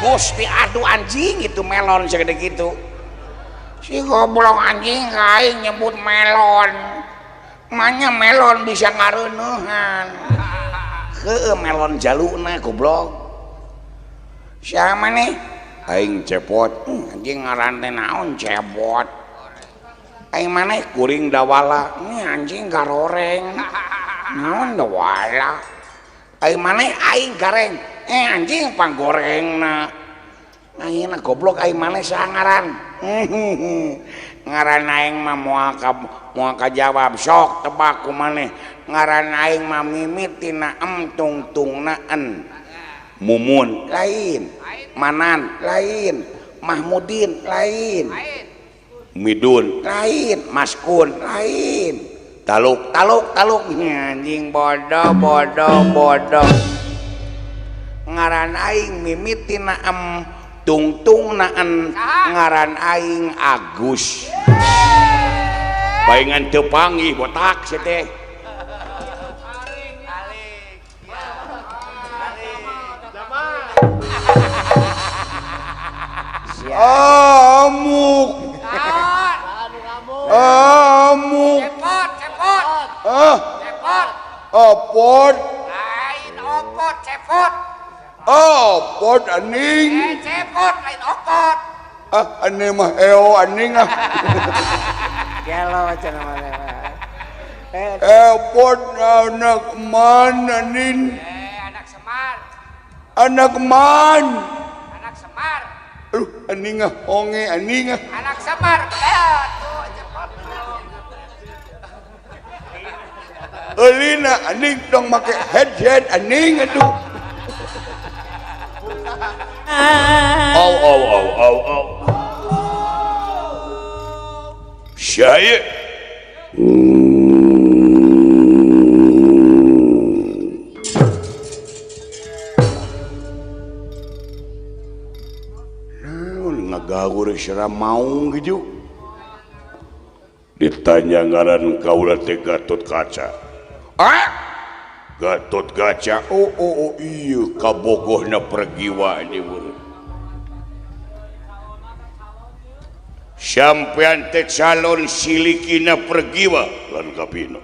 Gusti aduh anjing itu melon segede gitu. Si goblok anjing aing nyebut melon. Manya melon bisa ngareuneuhan. Heueuh melon jaluna goblok. Siapa maneh? Aing cepot. Anjing ngaran teh naon cepot. Aing maneh kuring dawala. Ini anjing garoreng. Naon dawala? Aing maneh aing gareng. Anjing panggorengna. Ayeuna goblok aing maneh saha ngaran? Ngaran aing mah moal kajawab sok tebak ku maneh. Ngaran aing mah mimitina em tungtungna en. Mumun lain, Manan lain, Mahmudin lain, Midun lain, Maskun lain. Taluk taluk taluk anjing bodoh bodoh bodoh. Ngaran aing mimitina em tungtungna en, ngaran aing Agus. Paingan teu panggih botak sia teh. Amuk. Amuk. Cepot, cepot. Ah. Cepot. Apot. Lain opot, cepot. Apot aning. Cepot lain opot. Ah, aneh mah eo aning ah. Gelo cenah maneh. Epot anak man aning. Anak Semar. Anak man. Anak Semar. Aduh, aning ah, onge aning ah. Anak Semar. Tuh cepot. Elina aning dong make headset aning aduh. Au au au au au. Syai. Naon ngagawur sera maung gitu. Ditanya ngaran kaula teh Gatot Kaca. Ah! Gatot Kaca. Oh oh oh iya kabogohna pergiwa ini beureum. Sampean teh calon silikina pergiwa lan kapino.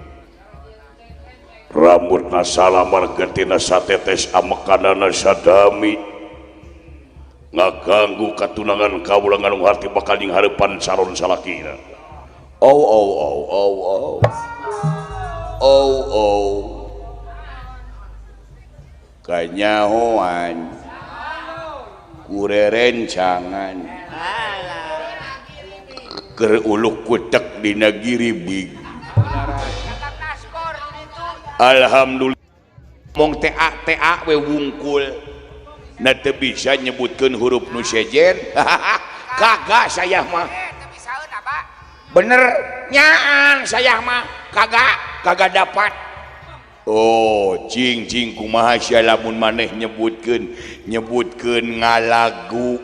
Rambutna salamar getina satetes amekanana sadami. Ngaganggu katunangan kaula nganung harti bakal ning hareupan calon salakina. Au au au au au. Au au. Kanyahoan kurerencangan. Keur uluk kutek dina giribig. Alhamdulillah mong TA TA we wungkul. Na teu bisa nyebutkeun huruf nu sejen. Kagak saya mah. Bener nyaan saya mah kagak dapat. Oh, cing cing kumaha sia lamun maneh nyebutkeun ngalagu.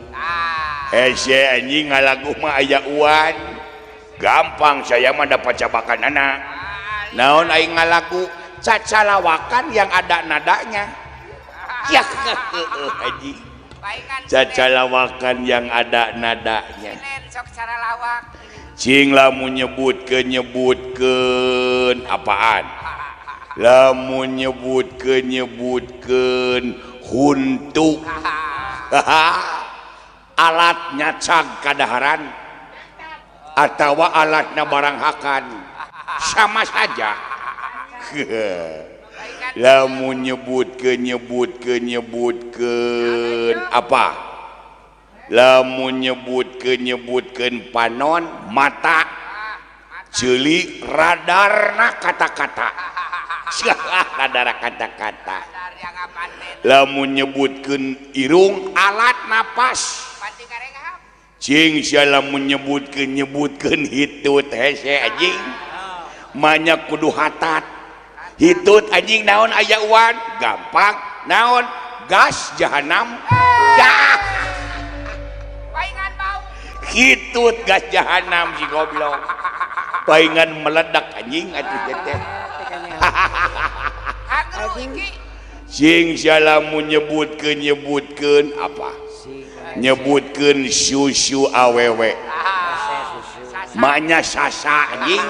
Hese anjing ngalagu mah aya uan. Gampang saya mah dapat cabakanana. Naon aing ngalagu cacalawakan yang ada nadanya. Ya anjing. Cacalawakan yang ada nadanya. Cing lamun nyebutkeun apaan? Lamun nyebutkeun huntu. Alat nyacag kadaharan atawa alatna barang hakan sama saja. Lamun nyebutkeun apa? Lamun nyebutkeun panon mata ceuli radarna kata-kata. Radar kata-kata. Lamun nyebutkeun irung alat napas. Cing sia lamun nyebutkeun hitut hese anjing. Manya kudu hatat. Hitut anjing naon aya uan? Gampang naon? Gas jahanam. Yah. Hitut gas jahanam si goblok. Paingan meledak anjing atuh teh. Sing sia lamun nyebutkeun apa? Nyebutkeun susu awewe. Manya sasa anjing.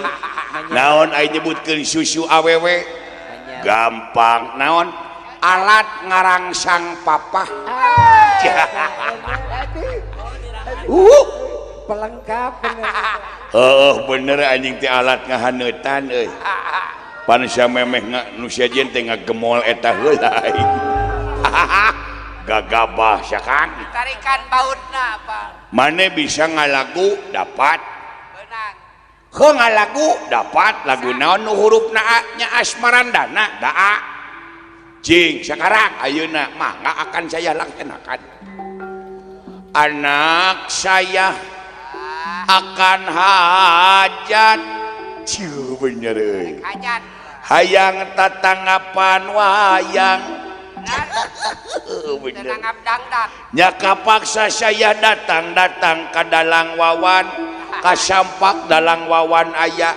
Naon ai nyebutkeun susu awewe? Gampang naon? Alat ngarangsang papah. Pelengkap bener. Heeh bener anjing teh alat ngahaneutan euy. Pan samemeh nu sejen teh ngagemol eta heula aing. Gagabah sia Kang. Tarikan bautna apa? Mane bisa ngalagu dapat. Beunang. Heuh ngalagu dapat lagu naon nu hurufna A nya Asmarandana daa. Cing sekarang ayeuna mah akan saya laksanakan. Anak saya akan hajat. Ciu bener euy. Hajat. Hayang tatanggapan wayang. Bener. Nya kapaksa saya datang-datang ka dalang Wawan, kasampak dalang Wawan aya.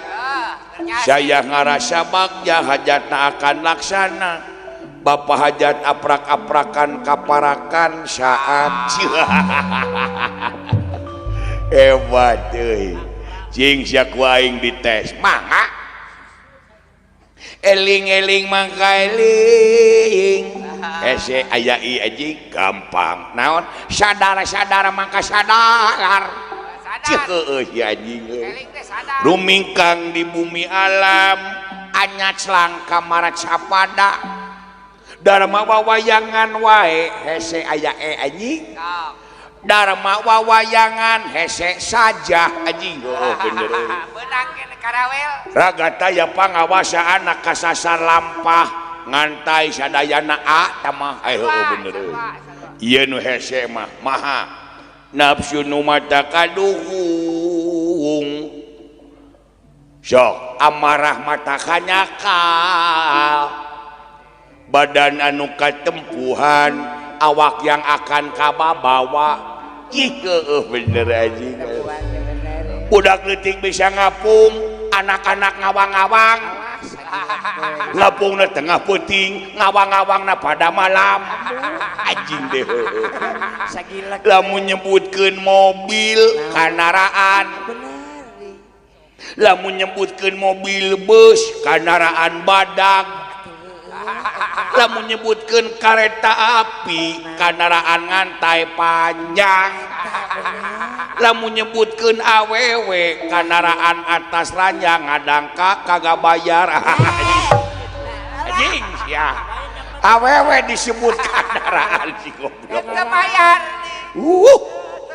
Saya ngarasa bagja hajatna akan laksana. Bapak hajat aprak-aprakan kaparakan saat. Hebat euy. Cing sia ku aing dites. Mangga. Eling-eling mangga eling. Hese aya i anjing gampang. Naon? Sadar-sadar mangka sadar. Ceuh euy si anjing euy. Rumingkang di bumi alam, anyaclang kamara capada. Dharma wawayangan wae hese aya e anjing. Dharma wawayangan hese saja anjing. Oh bener. Beunang kene karawel. Raga taya pangawasa anak kasasar lampah ngantai sadayana a tamah. Heuh bener. Ieu nu hese mah maha nafsu nu mata kaduhung. Sok amarah mata kanyakal. Badan anu katempuhan awak yang akan kababawa. Ih heueuh bener anjing. Budak leutik bisa ngapung, anak-anak ngawang-ngawang. Ngapungna tengah peuting, ngawang-ngawangna pada malam. Anjing deh. Lamun nyebutkeun mobil kandaraan. Lamun nyebutkeun mobil bus kandaraan badag. Lamun nyebutkeun kareta api kandaraan ngantai panjang. Lamun nyebutkeun awewe kandaraan atas ranjang ngadangkak kagak bayar. Anjing sia. Awewe disebut kandaraan si goblok. Teu bayar. Teu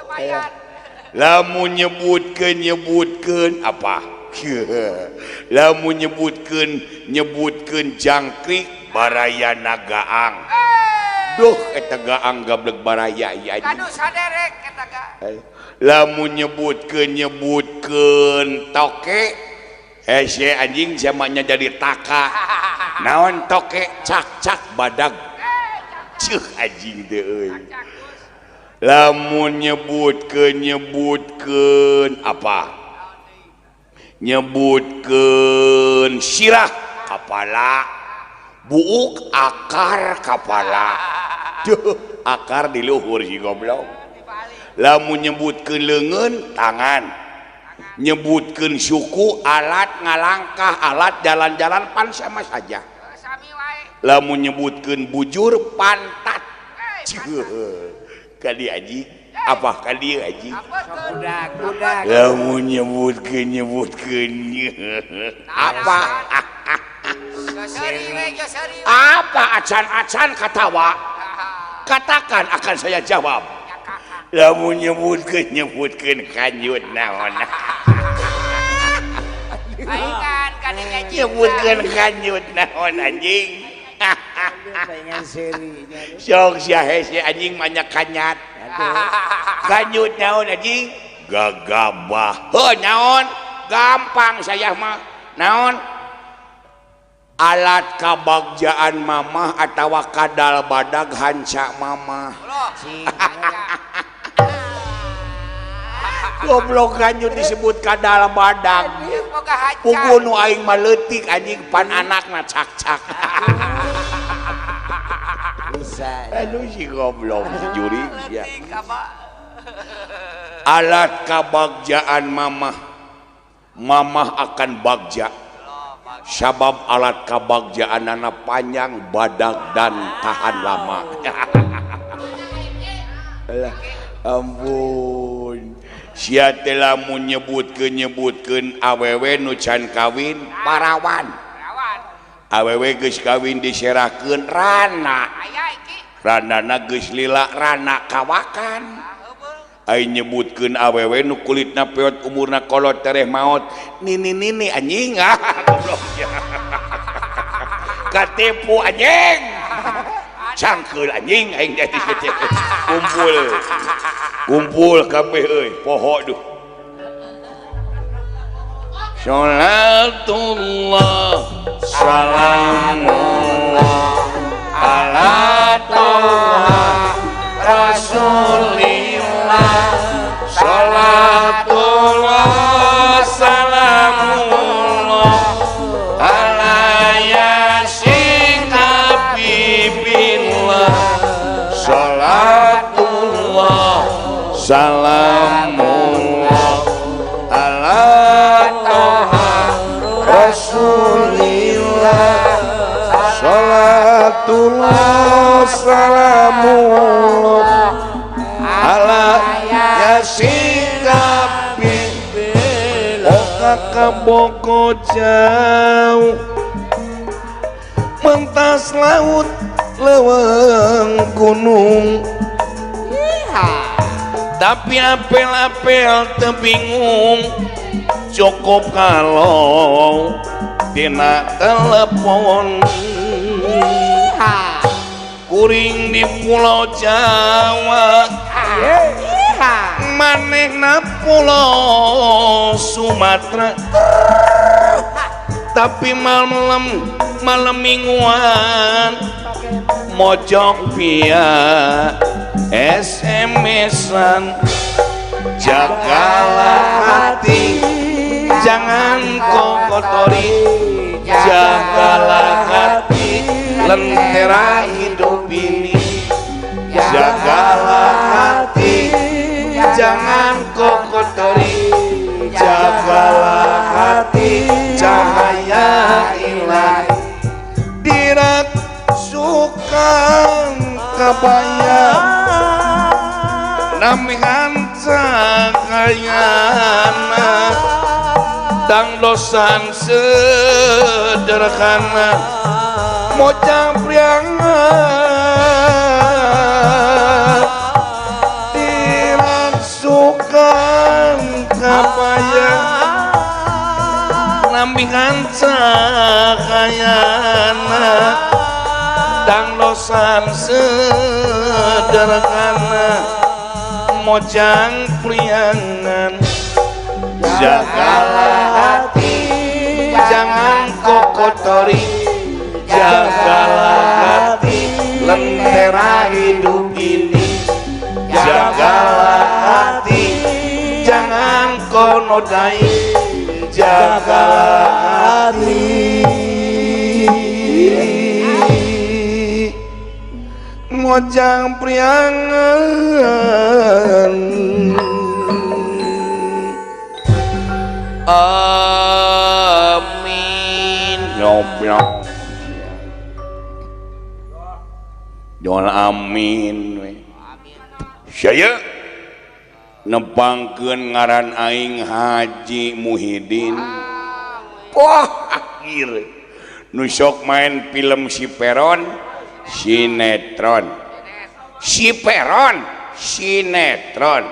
bayar. Lamun nyebutkeun apa? Lamun nyebutkeun jangkrik baraya nagaang. Duh eta gaang gablek baraya ieu anjing. Aduh saderek eta ga. Lamun nyebutkeun toke hese anjing zamannya jadi taka. Naon toke cak-cak badag. Ceuh anjing teh euy. Lamun nyebutkeun apa? Nyebutkeun sirah kapala, buuk akar kapala. Duh, akar di luhur si goblok. Lamun nyebutkeun leungeun tangan, nyebutkeun suku alat ngalangkah, alat jalan-jalan pan sama saja. Lamun nyebutkeun bujur pantat. Kali anjing. Apa kali anjing? Budak-budak. Lamun nyebutkeun apa? Apa acan-acan katawa? Katakan akan saya jawab. Lamun nyebutkeun kanjut naon? Nyebutkeun kanjut naon anjing? Sok sia hese anjing banyak kanyat. Kanjut naon anjing? Gagabah. Heuh naon? Gampang saya mah. Naon? Alat kabagjaan mamah atawa kadal badag hanca mamah. Goblok kanjut disebut kadal badag. Puguh nu aing mah leutik anjing pan anakna cak-cak. Bisa. Aduh si goblok jurig ya. Alat kabagjaan mamah, mamah akan bagja sabab alat kabagjaanana panjang, badag dan tahan lama. Alah, ampun sia teh lamun nyebutkeun awewe nu can kawin parawan, awewe geus kawin diserahkeun rana, randana geus lila rana kawakan. Ai nyebutkeun awewe nu kulitna peot umurna kolot tereh maot nini nini anjing ah goblok katipu anjing cangkeul anjing aing jadi kumpul kumpul kabeh euy poho duh. Salatullah salamullah ala toha rasulillah, salatullah salamullah ala yasin habibillah, salatullah salamullah ala toha rasulillah, salatullah salamullah ala yasin habibillah. Oh kakak boko jauh mentas laut leweng gunung, tapi apel-apel tebingung cukup kalau tina telepon. Kuring di Pulau Jawa, manehna Pulau Sumatera, tapi malam malam mingguan mojok via SMS-an. Jagalah hati, jangan kau kotori, jagalah hati lentera hidup ini, jagalah hati, jangan kau kotori, jagalah hati cahaya ilahi. Dirasukan kabaya nami hancakayana dangdosan sederhana mojang priangan. Dirasukan kabaya nami hancakayana dangdosan sederhana mojang priangan. Jagalah hati, jangan kau kotori, jagalah hati lentera hidup ini, jagalah hati, jangan kau nodai, jagalah hati mojang priangan. Amin. Ngobrol Jangan amin we. Saya nepangkeun ngaran aing Haji Muhidin. Wah, akhir nu sok main film si Peron, sinetron. Si Peron, sinetron.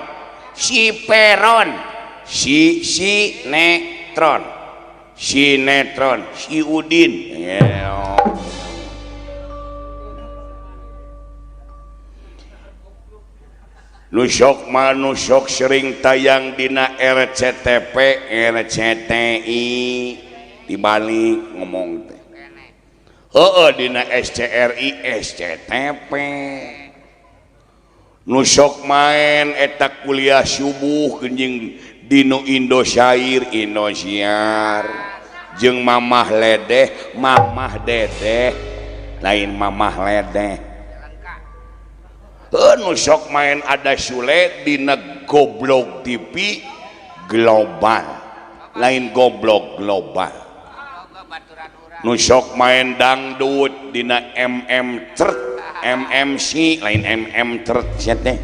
Si Peron, si sinetron. Sinetron, si Udin. Yeah. Nusok manusok sering tayang dina RCTP, RCTI dibalik ngomong teh. Heeh dina SCRI, SCTP. Nusok main eta kuliah subuh genjing dinu Indosyair, Indosiar. Jeung Mamah Ledeh, Mamah Dedeh, lain Mamah Ledeh. Nu sok main ada Sule dina Goblok TV global, lain goblok global. Nu sok main dangdut dina MM cert MMC, lain MM cert sia teh.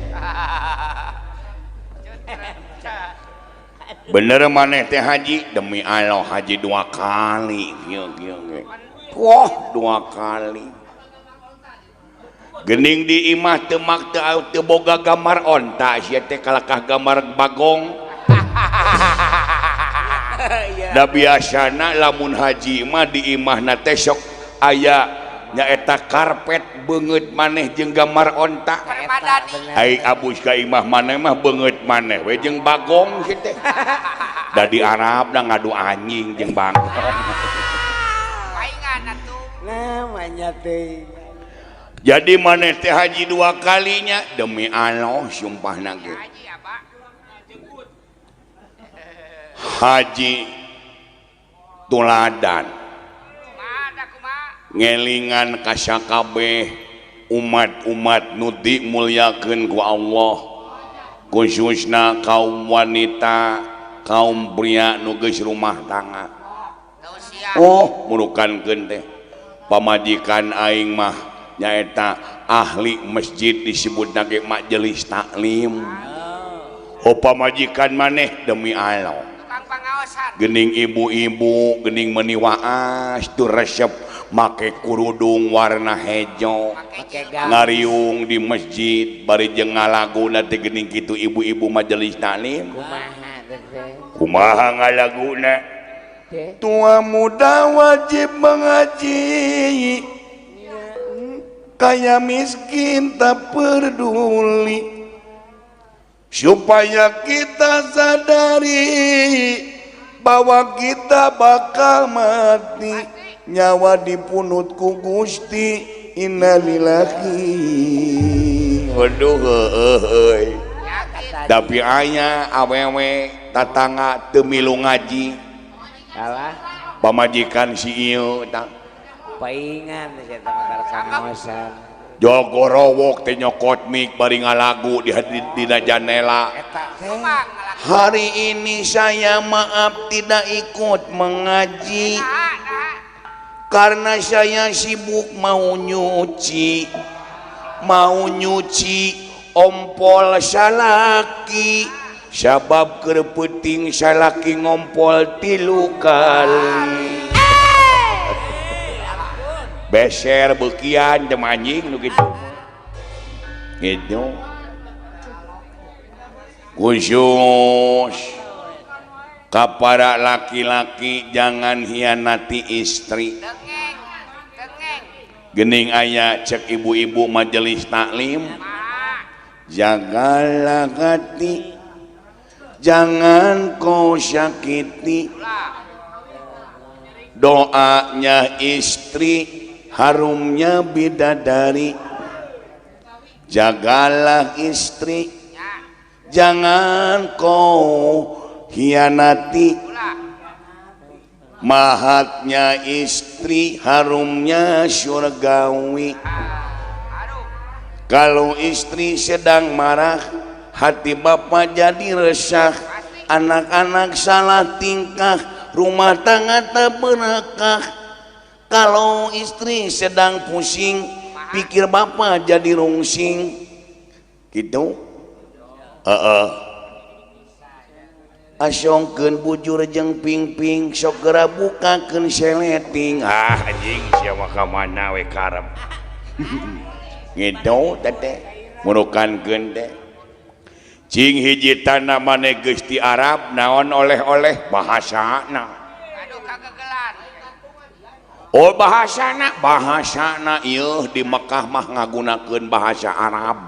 Bener maneh teh haji, demi Allah haji 2 kali kieu kieu ge. Wah, 2 kali. Gening di imah teu mak teu boga gambar onta sia teh kalakah gambar bagong. Da biasana lamun haji mah di imahna teh sok aya nyaeta karpet beungeut maneh jeung gambar onta. Ai abus ka imah maneh mah beungeut maneh we jeung bagong sia teh. Da di Arab da ngadu anjing jeung bagong. Namanya teh. Jadi maneh teh haji 2 kalinya demi Allah sumpahna ge. Haji tuladan ngelingan ka sakabeh umat-umat nu dimulyakeun ku Allah, khususna kaum wanita, kaum pria nu geus rumah tangga. Oh, murukankeun teh pamajikan aing mah nyaeta ahli masjid disebutna ge majelis taklim. Oh, pamajikan maneh demi Allah gening ibu-ibu gening meni waas tuh resep make kurudung warna hejo ngariung di masjid bari jeung ngalaguna teh gening kitu ibu-ibu majelis taklim. Kumaha ngalaguna? Tua muda wajib mengaji, kaya miskin tak peduli, supaya kita sadari bahwa kita bakal mati, nyawa dipunut ku Gusti, innalillahi. Waduh heueuh. Tapi aya awewe tatangga teu milu ngaji. Salah. Pamajikan si ieu tah. Paingan sia teh pangaosan. Jogorowok teh nyokot mik bari ngalagu di dina janela. Hari ini saya maaf tidak ikut mengaji karena saya sibuk mau nyuci ompol salaki, sabab keur peuting salaki ngompol 3 kali. Beser beukian teh anjing nu kitu. Gitu. Khusus ka para laki-laki jangan hianati istri. Gening aya cek ibu-ibu majelis taklim, jagalah hati, jangan kau sakiti. Doanya istri harumnya bidadari. Jagalah istri, jangan kau hianati. Mahatnya istri harumnya surgawi. Kalau istri sedang marah, hati bapak jadi resah. Anak-anak salah tingkah, rumah tangga tak berkah. Kalau istri sedang pusing, pikir bapak jadi rungsing. Gitu. Asongkeun bujur jeung pingping, sok geura bukakeun seleting. Ah anjing sia mah ka mana we karep. Gitu teh murukankeun teh. Cing hiji tanah maneh geus di Arab naon oleh-oleh bahasana. Aduh kagegelan. Oh bahasana, bahasana ieu di Mekah mah ngagunakeun bahasa Arab.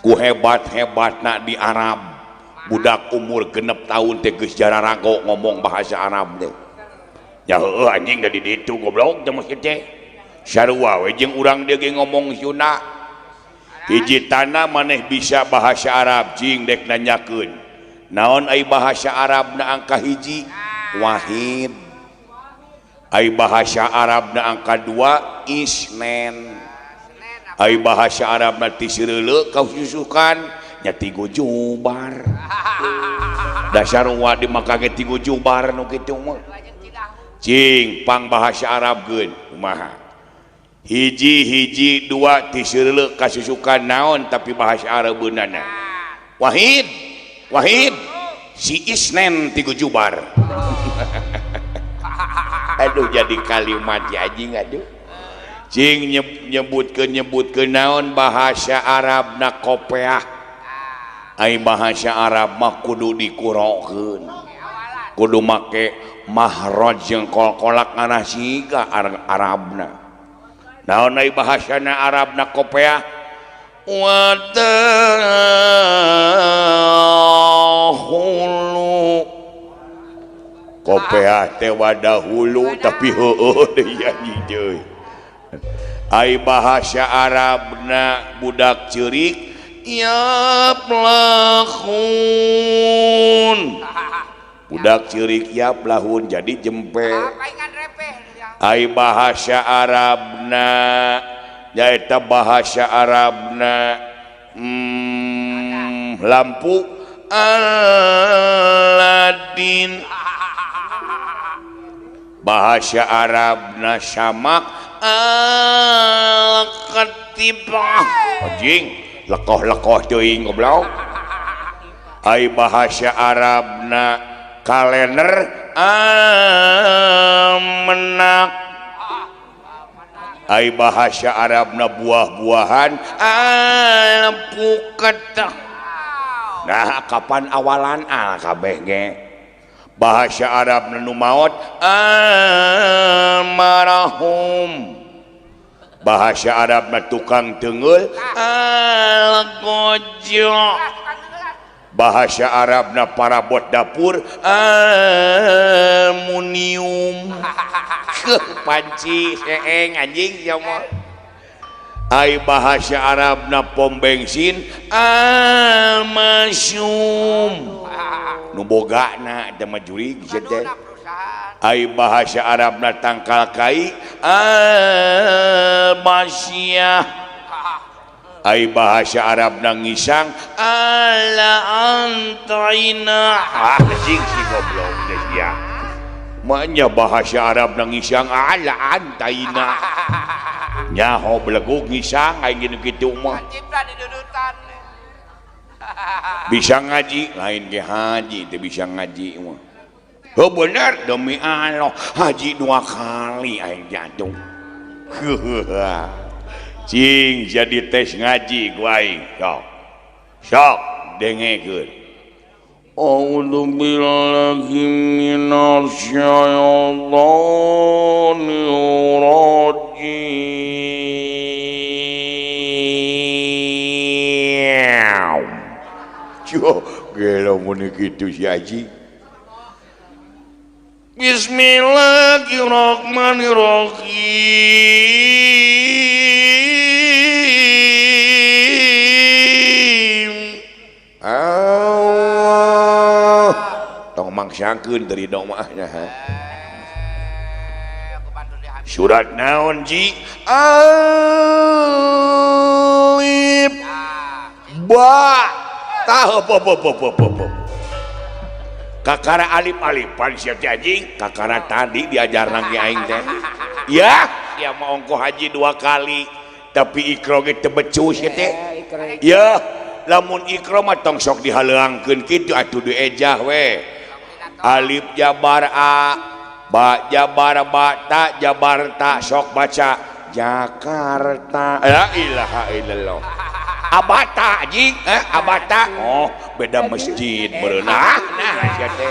Ku hebat-hebatna di Arab. Budak umur 6 tahun teh geus jararago ngomong bahasa Arab teh. Ya heueuh anjing da di ditu goblok teh mesti teh. Sarua we jeung urang dieu ge ngomong Sunda. Hiji tanah maneh bisa bahasa Arab cing dek nanyakeun. Naon ai bahasa Arabna angka 1? Wahid. Ai bahasa Arabna angka 2 Isnen. Ai bahasa Arab na ti sireuleuh kasusukan nya tigu jubar. Dasar wa di Makkah ge tigu jubar nu kitu mah. Cing pang bahasa Arab geun kumaha? Hiji hiji dua ti sireuleuh kasusukan naon tapi bahasa Arabeunana. Wahid Wahid si Isnen tigu jubar. Aduh jadi kalimat ya anjing aduh. Cing nyebutkeun naon bahasa Arab na kopeah. Ai bahasa Arab mah kudu dikurokeun. Kudu make mahraj jeung kol-kolak ngarah siga Arabna. Naon ai bahasana Arab na kopeah? Wadahulu. Kopeah teh wadahulu tapi heueuh deui anjing deui. Ai bahasa Arabna budak ceurik yaplahun. Budak ceurik yaplahun jadi jempe. Ai bahasa Arabna nyaeta bahasa Arabna lampu Aladin. Bahasa Arabna samak al-katibah. Anjing lekoh-lekoh teuing goblok. Ai bahasa Arabna kalender almenak. Ai bahasa Arabna buah-buahan alpukat. Nah kapan awalan al kabeh ge. Bahasa Arab nu maot almarhum. Bahasa Arab na tukang tengeul algojo. Bahasa Arab na parabot dapur almunium. Panci seeng anjing sia mah. Ai bahasa Arab na pom bensin almasyum. Nu bogana teh mah jurig sia teh. Ai bahasa Arab na tangkal kai almasyah. Ai bahasa Arab na ngisang ala antaina. Ah sing si goblok teh sia. Maknya bahasa Arab na ngisang ala antaina. Nyaho belegug ngisang aing geus kitu mah. Bisa ngaji lain ge haji teh bisa ngaji mah. Heuh bener demi Allah haji 2 kali aing jantung. Cing jadi tes ngaji ku aing sok. Sok dengekeun. A'udzu billahi minasy syaithanir rajim. Yo, gelo mun kitu si haji. Bismillahirrahmanirrahim. Allah. Tong mangsangkeun dari dong mah nya. Surat naon ji? Alif ba ta po po po po po. Kakara alif-alifan sia teh anjing, kakara tadi diajarna ge aing teh. Ya, sia mah ongkoh haji 2 kali, tapi ikro ge teu becus sia teh. Ya, lamun ikro mah tong sok dihaleuangkeun kitu atuh diejah we. Alif jabar a, ba jabar ba, ta jabar ta, sok baca Jakarta. La ilaha illallah. Abata anjing, abata. Oh, beda masjid berenah. Nah, sia teh.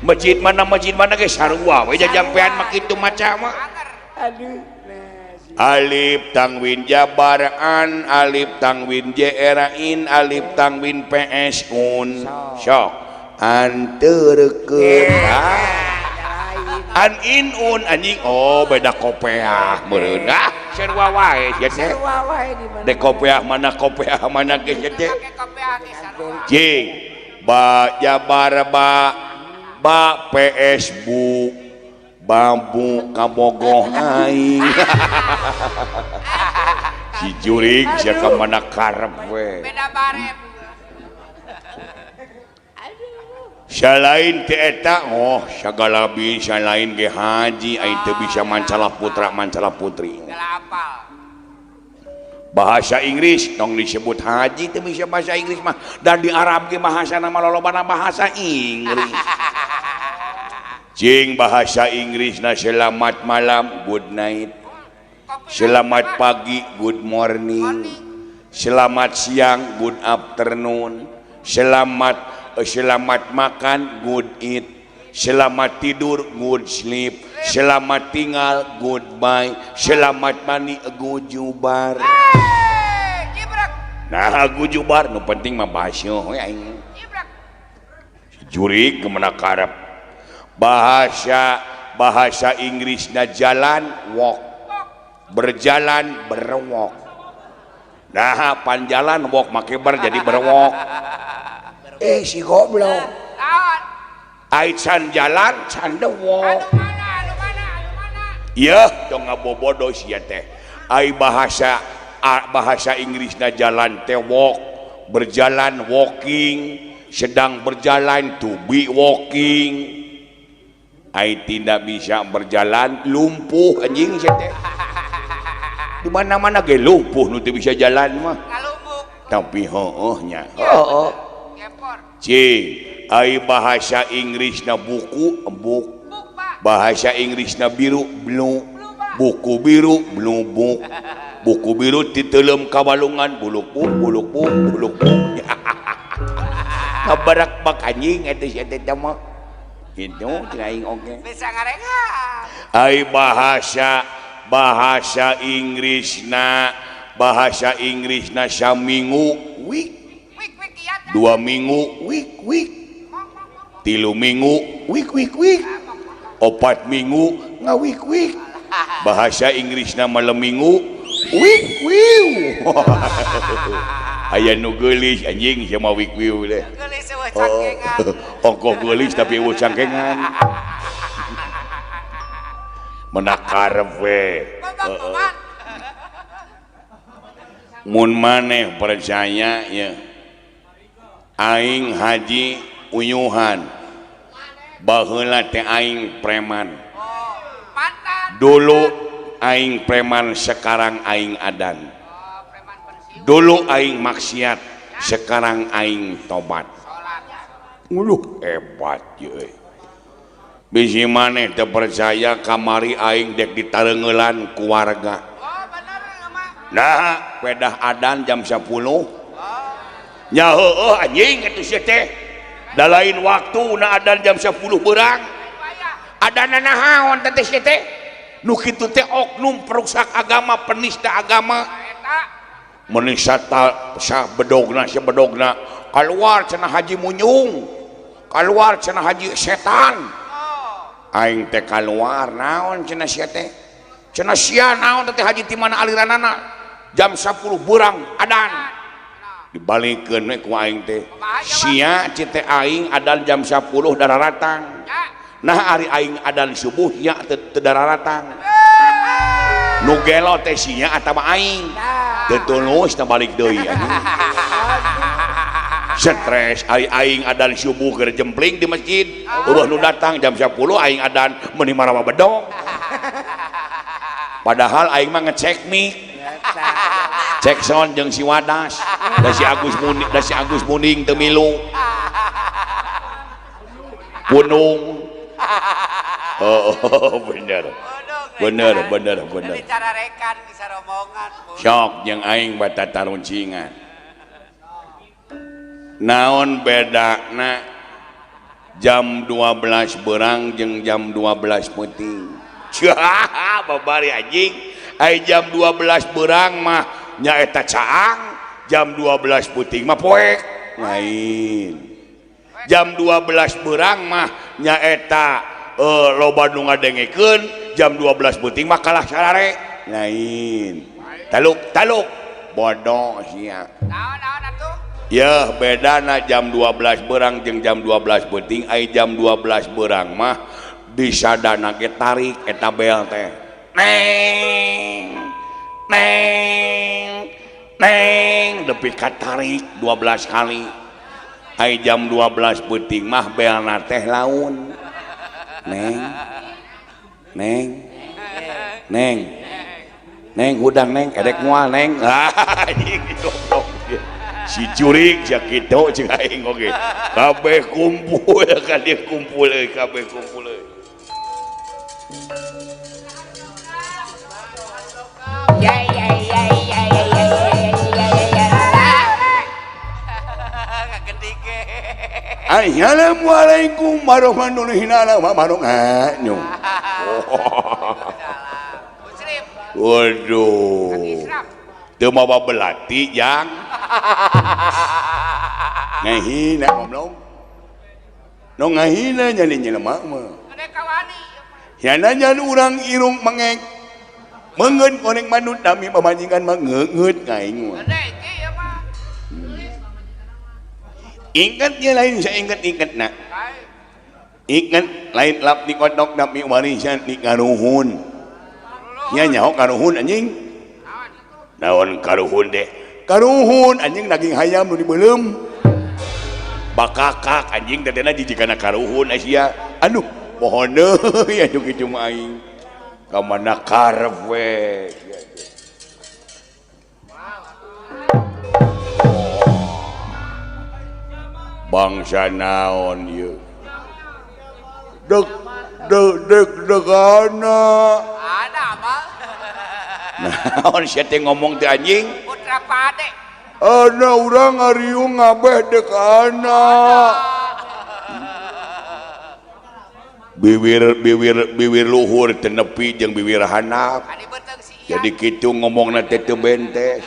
Masjid mana ge sarua we jajampean mah kitu maca mah. Aduh. Alif tangwin jabar an, alif tangwin jerain, alif tangwin ps un. Sok anterkeun. An in un anjing. Oh, beda kopeah meureun. Sarua wae sia teh. Sarua wae di mana? Dek kopeah mana ge sia teh. Cing ba jabar ba ba ps bu bambu kabogoh aing. Si jurig sia ka mana karep we. Beda baret. Selain teh eta oh sagala bisa lain ge haji aing teu bisa mancala putra mancala putri. Bahasa Inggris tong disebut haji teu bisa bahasa Inggris mah dan di Arab ge bahasana mah lolobana bahasa Inggris. Cing bahasa Inggrisna selamat malam good night, selamat pagi good morning, selamat siang good afternoon, selamat makan good eat, selamat tidur good sleep, selamat tinggal goodbye, selamat mandi gujubar. Nah gujubar nu penting mah baseuh we aing. Jurig kemana karep. Bahasa Inggrisna jalan walk, berjalan berwalk. Nah panjalan walk make ber jadi berwalk. Si goblok. Ai can jalan can the walk. Yeuh tong ngabobodo sia teh. Ai bahasa Inggrisna jalan teh walk, berjalan walking, sedang berjalan to be walking. Ai tidak bisa berjalan lumpuh anjing sia teh. Di mana-mana ge lumpuh nu teu bisa jalan mah. Tapi heueuh nya. Heueuh. Cing, ai bahasa Inggrisna buku book, bahasa Inggrisna biru blue, buku biru blue book, buku biru titeuleum ka walungan buluk buk buluk buk buluk buk. Kabarak bak anjing eta sia teh mah. Gitu aing oge. Bisa ngarengan. Ai bahasa Inggrisna saminggu week, 2 minggu week week, 3 minggu week week week, 4 minggu ngawik week. Bahasa Inggrisna malam minggu week wiu. Aya nu geulis anjing sama week wiu teh. Geulis eueuh cangkengan. Ongkoh geulis tapi eueuh cangkengan. Menakarep we. Mun maneh percaya ya aing haji uyuhan baheula teh aing preman. Dulu aing preman, sekarang aing adan. Dulu aing maksiat, sekarang aing tobat. Uluh hebat ye. Bisi maneh teu percaya kamari aing dek ditareungeulan ku warga. Nah, pedah adan jam 10. Nya heueuh anjing atuh sia teh. Da lain waktu na adan jam 10 beurang. Adanna naon teh sia teh? Nu kitu teh oknum perusak agama, penista agama. Menista sah bedogna sia bedogna. Kaluar cenah Haji Munyung. Kaluar cenah Haji Setan. Aing teh kaluar naon cenah sia teh? Cenah sia naon teh haji ti mana aliranana? Jam 10 beurang adan. Dibalikeun we ku aing teh. Sia cite aing adan jam 10 dararatang. Nah ari aing adan subuh nya teu dararatang. Nu gelo teh sia atawa aing. Teu tulus teh balik deui anjing. Stres ari aing adan subuh keur jempling di masjid. Eueuh nu datang jam 10 aing adan meuni marawa bedog. Padahal aing mah ngecek mic. Cek sound jeung si Wadas, da si Agus Muning teu milu. Punung. Oh, bener. Bener. Cara rekan bisa rombongan. Sok jeung aing bata taruncingan. Naon bedana jam 12 berang jeung jam 12 peuting. Babari anjing. Ai jam 12 berang mah nyaeta caang, jam 12 peuting mah poek. Lain. Jam 12 berang mah nyaeta loba nu ngadengekeun, jam 12 peuting mah kalah sarare. Lain. Taluk bodoh sia. Naon atuh? Yeuh bedana jam 12 berang jeung jam 12 peuting. Ai jam 12 berang mah disadana ge tarik eta bel teh. Neng. Neng neng nepi katarik 12 kali. Ai jam 12 peuting mah belna teh laun. Neng neng neng neng hudang neng edek moal neng. Anjing goblok. Si curik sia kitu cing aing oge. Kabeh kumpul ka dieu kumpul euy kabeh kumpul euy. Ya ya ya ya ya ya ya. Assalamualaikum warahmatullahi wabarakatuh. Waduh. Teu mawa belati jang. Ngahina goblok. Nu ngahina nya jelema mah. Yana nya urang irung mengek. Mengeun koneng manut dami pamajikan mah ngeungeut ka aing mah. Ingat nya lain sainget-ingetna. Ingat lain lap di kodok dami warisan di karuhun. Nya nyaho karuhun anjing. Naon karuhun deh? Karuhun anjing daging hayam nu dibeuleum. Bakakak anjing dadena jijikana karuhun sia. Aduh, pohon deui atuh kitu mah aing. Ka mana karep we. Bangsa naon ieu? Dek dek dek dekana. Ada apa? Naon sia teh ngomong teh anjing? Putra Pade. Ana urang ngariung ngabeh dekana. Biwir biwir biwir luhur teu nepi jeung biwir handap. Jadi kitu ngomongna teh teu bentes.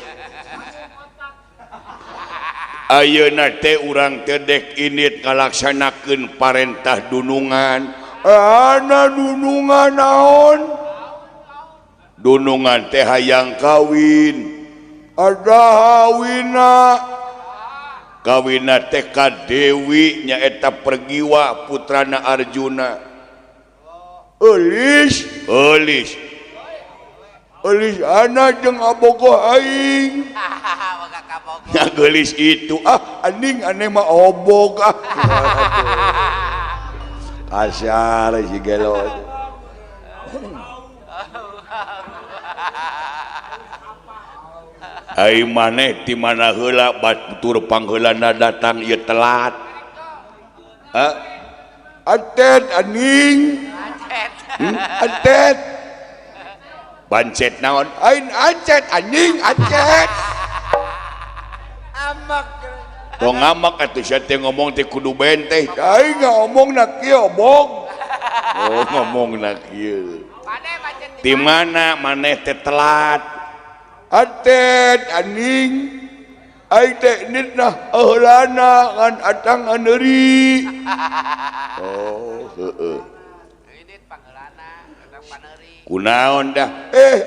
Ayeuna teh urang teh dek indit ngalaksanakeun parentah dunungan. Ana dunungan naon? Dunungan teh hayang kawin. Ada hawina. Kawina teh ka Dewi nyaeta Pergiwa putrana Arjuna. Eulis, eulis. Eulis ana jeung abogoh aing. Nya geulis itu ah anjing aneh mah obog ah. Kasar si gelo. Ai maneh ti mana heula batur pangheulana datang ieu telat. Ha? Atet anjing. Atet. Bancet naon? Ain acet anjing acet. Amak. Tong ngamak atuh sia teh ngomong teh kudu benteh. Aing ngomongna kieu obog. Oh ngomongna kieu. Di mana maneh teh telat? Atet anjing. Aing teh nitnah heulana ngan atang aneuri. Oh heueuh. Kunaon dah?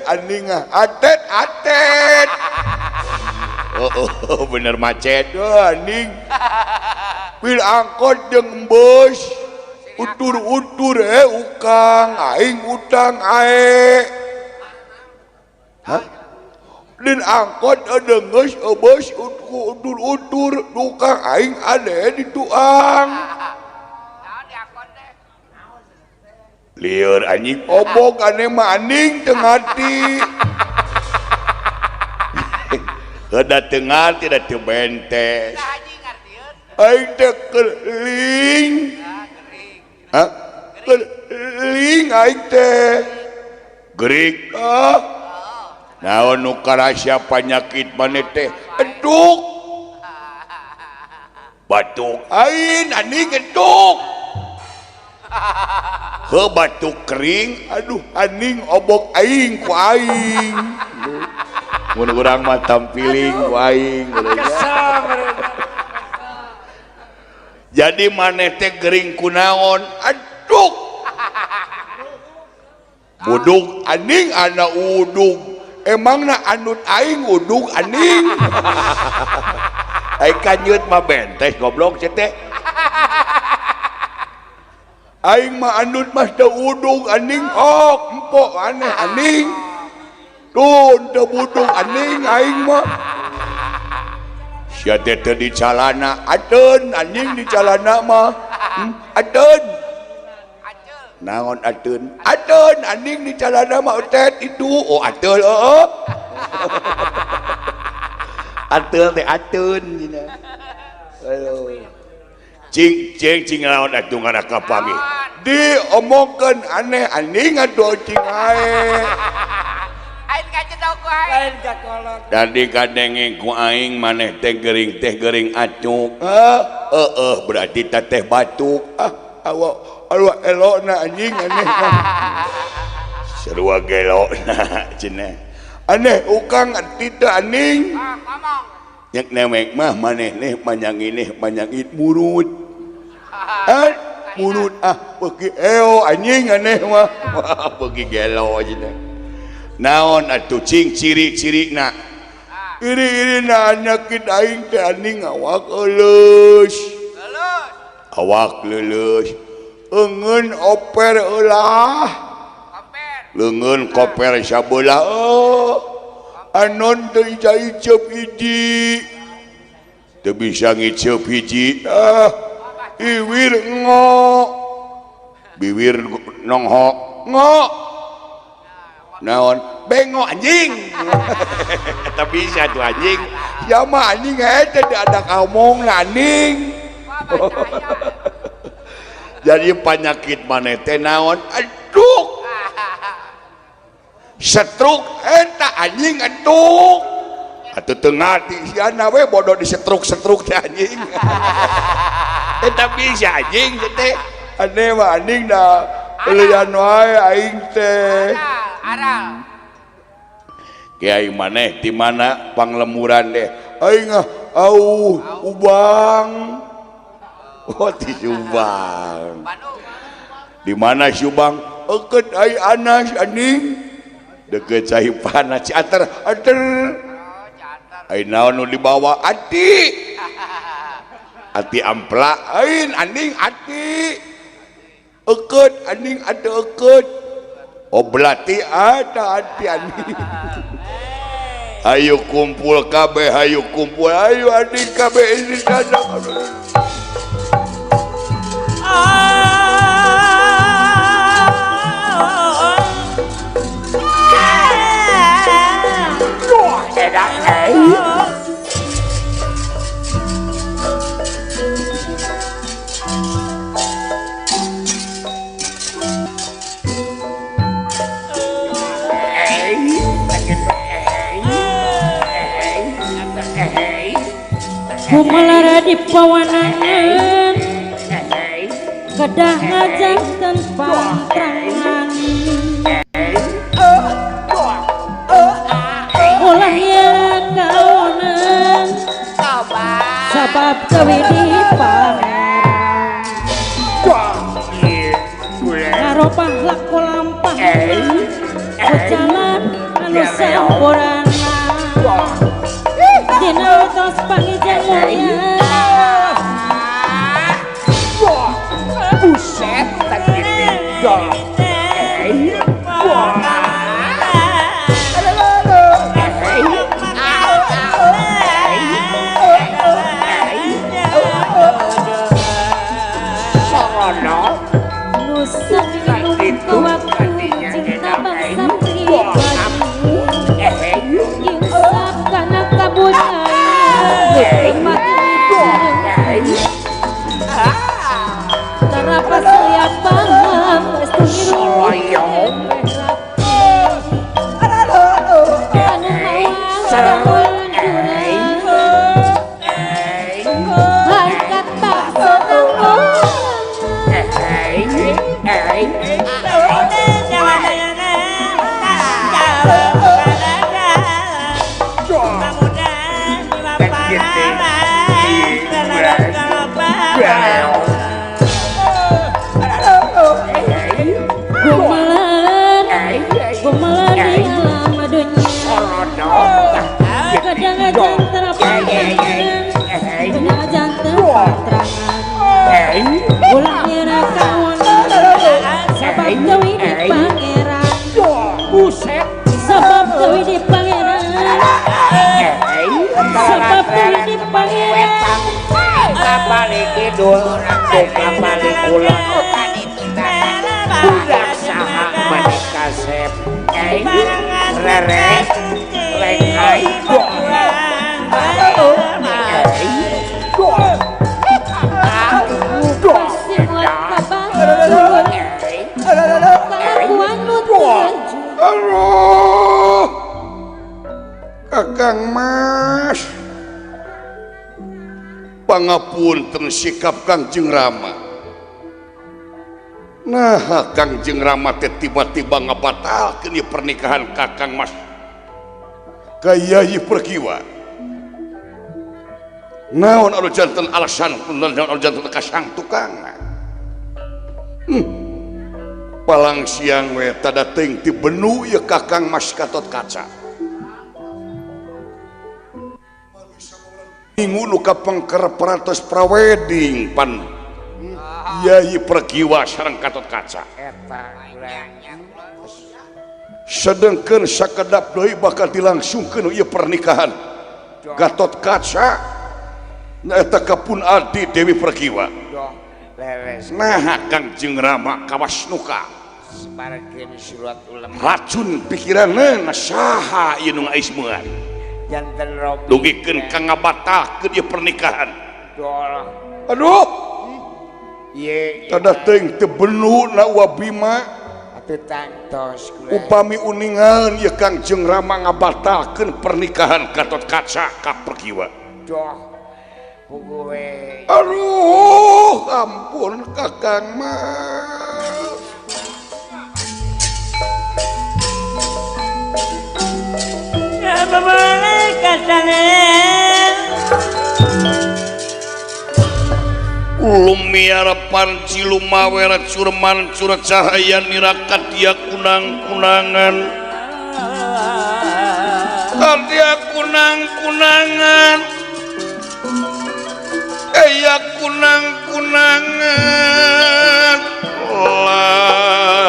Anjing ah atet atet. Oh, oh bener macet. Anjing. Pil angkot jeung bus. Utur-utur ukang aing utang ae. Hah? Din angkot geus bus utur-utur tukang aing ade dituang. Lieur anjing. Obog aneh mah anjing teu ngarti. Heuda teu ngarti da teu bentes. Aing teh keling. Hah? Keling aing teh. Gerik. Ah. Naon nu karasa panyakit maneh teh? Eduk. Batuk. Aing anjing eduk. Heuh batuk kering. Aduh anjing obok aing ku aing. Mun urang mah tampiling ku aing. Jadi maneh teh gering kunaon? Aduk. Buduk anjing ana udug. Emangna anut aing udug anjing. Aing kanyeut mah bentes goblok sia teh. Aing mah anut mah teu udug anjing ok empok aneh anjing. Tuh teu buduk anjing aing mah. Sia teh teu di calana, ateun anjing di calana mah. Ateun. Naon ateun? Ateun anjing di calana mah tet itu. Oh ateul heueuh. Ateul teh ateun cenah. Aduh. Cing cing cing lawan atuh ngarak kapanggih. Diomongkeun aneh anjing atuh cing ae. Tadi kadenge ku aing maneh teh gering acuk. Heeh berarti teteh batuk. Ah awak alwa elokna anjing aneh. Sarua gelokna cenah. Aneh ukang teu anjing. Nyak nemek mah maneh neh panjang panjangit murut. Eh murut ah beuki eo anjing aneh mah. Beuki gelo cenah. Naon atuh cing ciri-cirina iri-irina nyakit aing teh anjing awak leuleus awak leuleus eungeun oper eulah leungeun koper sabelah anon teu iceup hiji teu bisa ngiceup hiji ah iwir ngo biwir nonghok ngo naon bengok anjing eta bisa tuh anjing ya mah anjing eta ada ngomong anjing jadi penyakit maneh teh naon aduh setruk eta anjing aduh atuh teu ngarti siana we bodoh disetruk-setruk teh anjing eta bisa anjing teh aneh mah anjing da eulian wae aing teh. Kiai maneh di mana panglemuran deh aing au Ubang. Oh di Subang. Di mana Subang? Eukeut ai Anas anjing. Deukeut cai panas Ciantar ater. Ai naon nu dibawa ati. Ati ampla ain anjing ati. Eukeut anjing ati eukeut. Oblati ada ati anjing. Ayo kumpul kabeh, ayo kumpul, ayo anjing kabeh ini dadang. Kumalara di pawanangan kedah ngajak pantrangan ulah ya kaunan sabab gawe di pangeran ngaropah laku lampah jalan anu sampurana dina tos pangijan mulya. Buset tak Sebab gawe di kidul boga paling kulon budak saha maneh kasep rere lengkai Aduh, Kakang Mas, pangapunten sikap Kangjeng Rama. Nah, Kangjeng Rama teh tiba-tiba ngabatalkeun ieu pernikahan Kakang Mas ka Yayi Pergiwa. Naon anu janten alasan, naon anu janten kasang tukangna. Palang siang we tada teuing ti benu ieu Kakang Mas Gatot Kaca. Minggu nu kapengker parantos praweding pan Yayi Pergiwa sareng Gatot Kaca. Sedengkeun sakedap deui bakal dilangsungkeun ieu pernikahan Gatot Kaca nyaeta ka pun adi Dewi Pergiwa. Nah, Kangjeng Rama kawas nuka racun pikiranna saha ieu nu ngaismeun dugikeun ka ngabatalkeun ieu pernikahan. Aduh, tada teuing teu benu na Wa Bima upami uningan ieu Kangjeng Rama ngabatalkeun pernikahan Gatot Kaca ka Pergiwa. Aduh, ampun Kakang Mas. Lumiara panci lumawera curman cura cahaya nirakat dia kunang-kunangan. Kadia kunang-kunangan. Eya kunang-kunangan lawan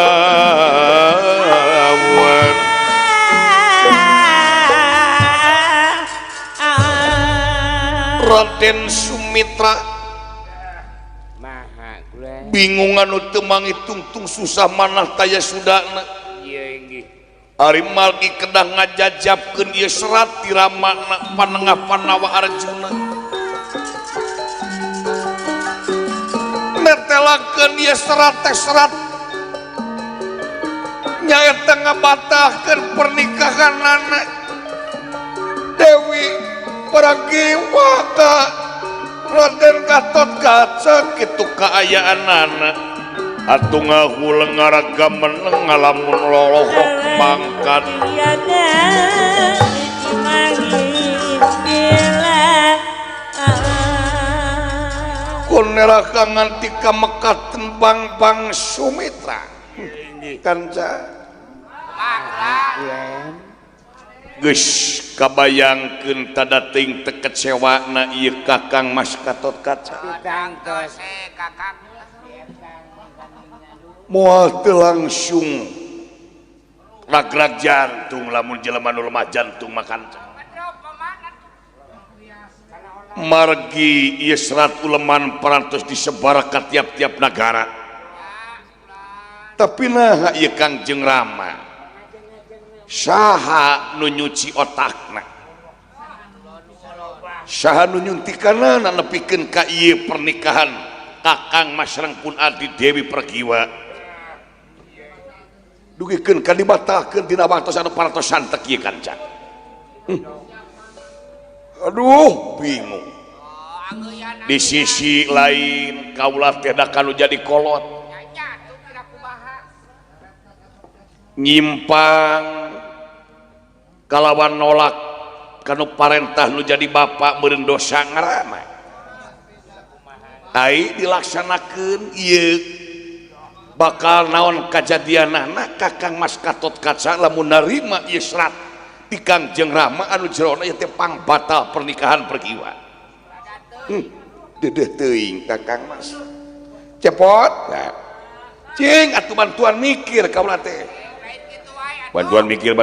Raden Sumitra bingung anu teu mangitungtung susah manah taya sudana. Ari margi kedah ngajajabkeun ieu serat ti ramana panengah Panawa Arjuna. Netelakeun ieu serat teh serat nyaeta ngabatalkeun pernikahanana Dewi Pragiwa ka Raden Gatot Kaca kitu kaayaanana. Atuh ngahuleng ngaraga meneng ngalamun lolohok mangkat. Kunera nganti ka Mekah Bang-bang Sumitra kanca geus kabayangkeun tada teuing teu kecewana ieu Kakang Mas Gatot Kaca. Moal teu langsung rag-rag jantung lamun jelema nu lemah jantung makan. Margi ieu serat uleman parantos disebar ka tiap-tiap nagara. Tapi nah ieu Kangjeng Rama saha nu nyuci otakna, saha nu nyuntikanana nepikeun ka ieu pernikahan Kakang Mas sareng pun adi Dewi Pergiwa. Dugikeun ka dibatalkeun dina waktos anu parantos santek ieu kanca. Aduh, bingung. Di sisi lain kaulah teh da kanu jadi kolot nyimpang kalawan nolak kanu parentah nu jadi bapak meureun dosa ngarana. Ai dilaksanakeun ieu bakal naon kajadianana Kakang Mas Gatot Kaca lamun narima ieu serat ti Kangjeng Rama anu jerona ieu teh pangbatal pernikahan Pergiwa. Dedeh teuing Kakang Mas. Cepot. Cing atuh bantuan mikir kaula teh. Bantuan mikir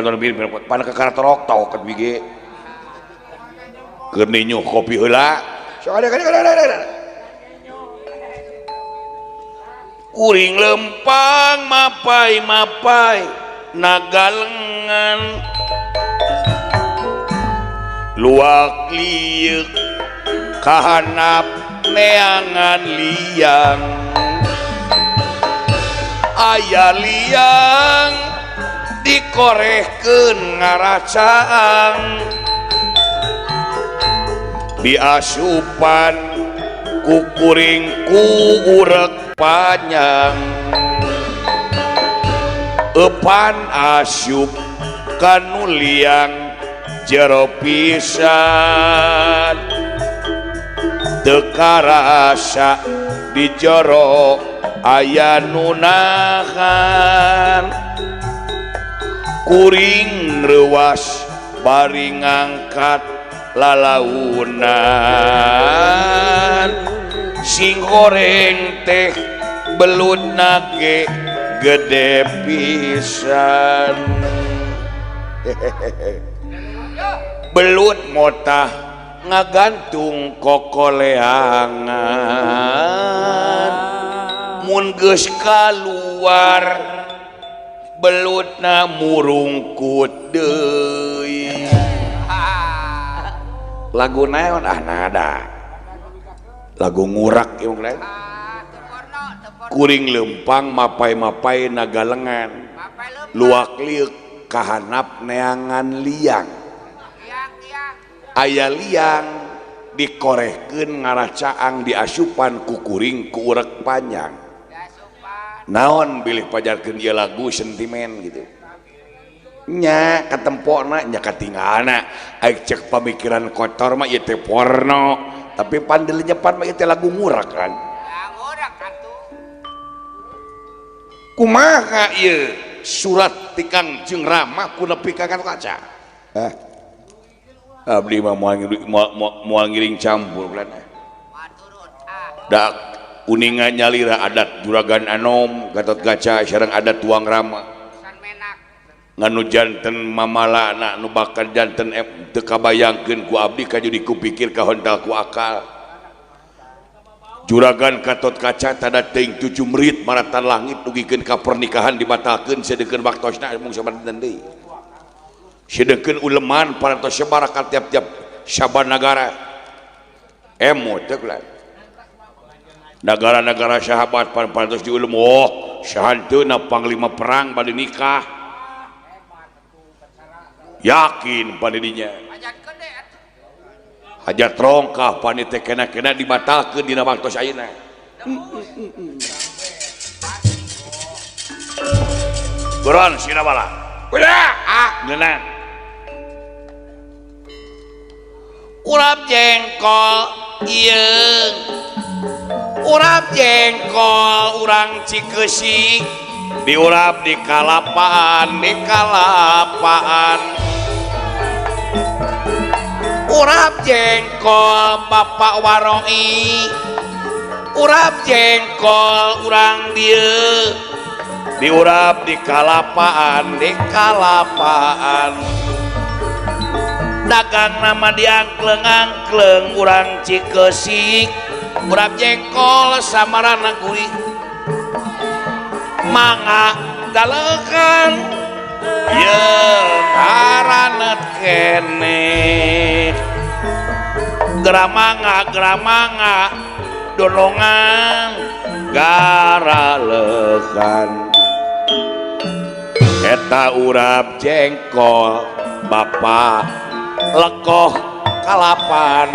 pana ka karatorok tok kat bige. Keur ninyuh kopi heula. Kuring lempang mapai-mapai nagalengan luak liuk kahanap neangan liang aya liang dikorehkeun ngaracaang diasupan ku kuring ku urek panjang eupan asup kanu liang jero pisan teu karasa di jero aya nu nahan kuring reuas bari ngangkat lalaunan sing goreng teh belut nage gede pisan belut motah ngagantung kokoleangan mun geus kaluar belutna murungkut deui lagu naon ah nada lagu ngurak ieu lain kuring lempang mapai-mapai nagalengan luak liuk kahanap neangan liang aya liang dikorehkeun ngaracaang diasupan ku kuring ku urek panjang naon bilih pajarkeun ieu lagu sentimen gitu nya katempona nya katinggalna aik cek pamikiran kotor mah ieu teh porno tapi pandel nyepan mah ieu teh lagu ngurak kan ngurak atuh kumaha ieu surat ti Kangjeng Rama ku nepi ka kaca abdi mah moal ngiring campur bulan dak uningan nyalira adat Juragan Anom Gatot Kaca sareng adat Tuang Rama nganu janten mamalana nu bakal janten teu kabayangkeun ku abdi kaju dikupikir kahontal ku akal Juragan Gatot Kaca tada teuing 7 merit maratan langit dugikeun ka pernikahan dibatalkeun sedeukeun waktosna mung saban deui sedeukeun uleman parantos sebar ka tiap-tiap saban nagara emot teh negara-negara sahabat parantos diulem oh sahanteuna panglima perang bade nikah yakin panidinya hajat rongkah panite kena-kena dibatalkeun dina waktos ayeuna Goron sinabala udah ah ngeunaan urap jengkol ieu urap jengkol urang Cikeusik diurap di kalapaan di kalapaan urap jengkol Bapak Waroi urap jengkol urang dieu diurap di kalapaan di kalapaan dagang nama diangkleng-angkleng urang Cikeusik urap jengkol samarana gurih mangga dalekan yeung haranet keneh gramanga gramanga donongan garalekan eta urap jengkol Bapak lekoh kalapan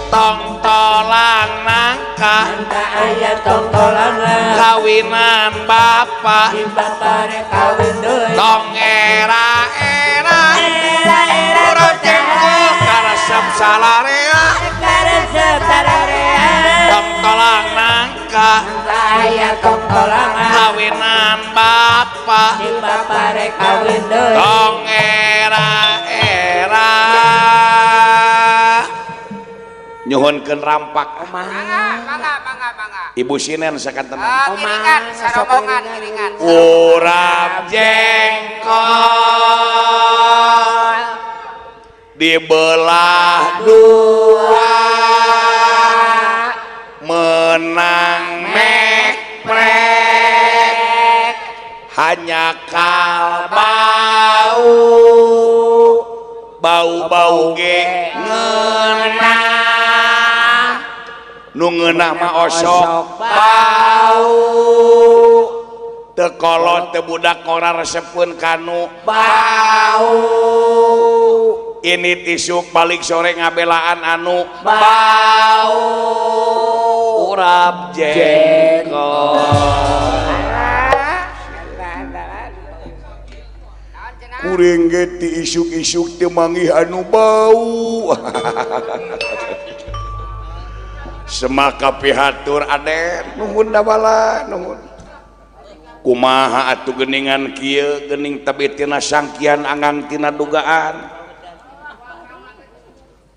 tongtolan nangka aya tongtolan kawinan bapak tong era-era urap jengkol karesep salarea tongtolan nangka kawinan bapak tong era-era nyuhunkeun rampak mangga mangga mangga Ibu Sinen sakantenan ngiringan sarombongan ngiringan urap jengkol dibelah dua menang Hanyakal bau bau-bau ge ngeunah nu ngeunah mah osok bau teu kolot teu budak ngora resepeun kanu bau ini tisuk balik sore ngabelaan anu bau urap jengkol. Kuring ge ti isuk-isuk teu manggih anu bau. Semaka pihatur aden nuhun dabala nuhun. Kumaha atuh geuningan kieu geuning tebi tina sangkian anggang tina dugaan.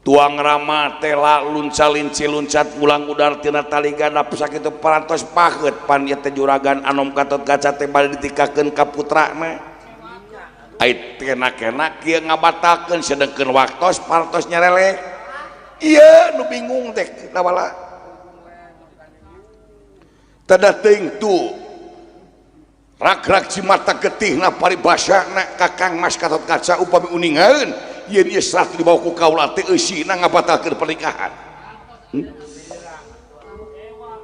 Tuang rama teh luncalinci luncat ulang udar tina tali gandap sakitu parantos paheut pan ieu teh juragan anom Gatot Kaca teh bade ditikakeun ka putrana. Ai kena-kena kieu ngabatalkeun sedengkeun waktos parantos nyarelek. Ieu nu bingung teh nawala. Tada teuing tu rak-rak cimata getihna paribasana ka Kang Mas Gatot Kaca upami uningaeun yen ieu serat dibawa ku kaula teh eusina ngabatalkeun pernikahan.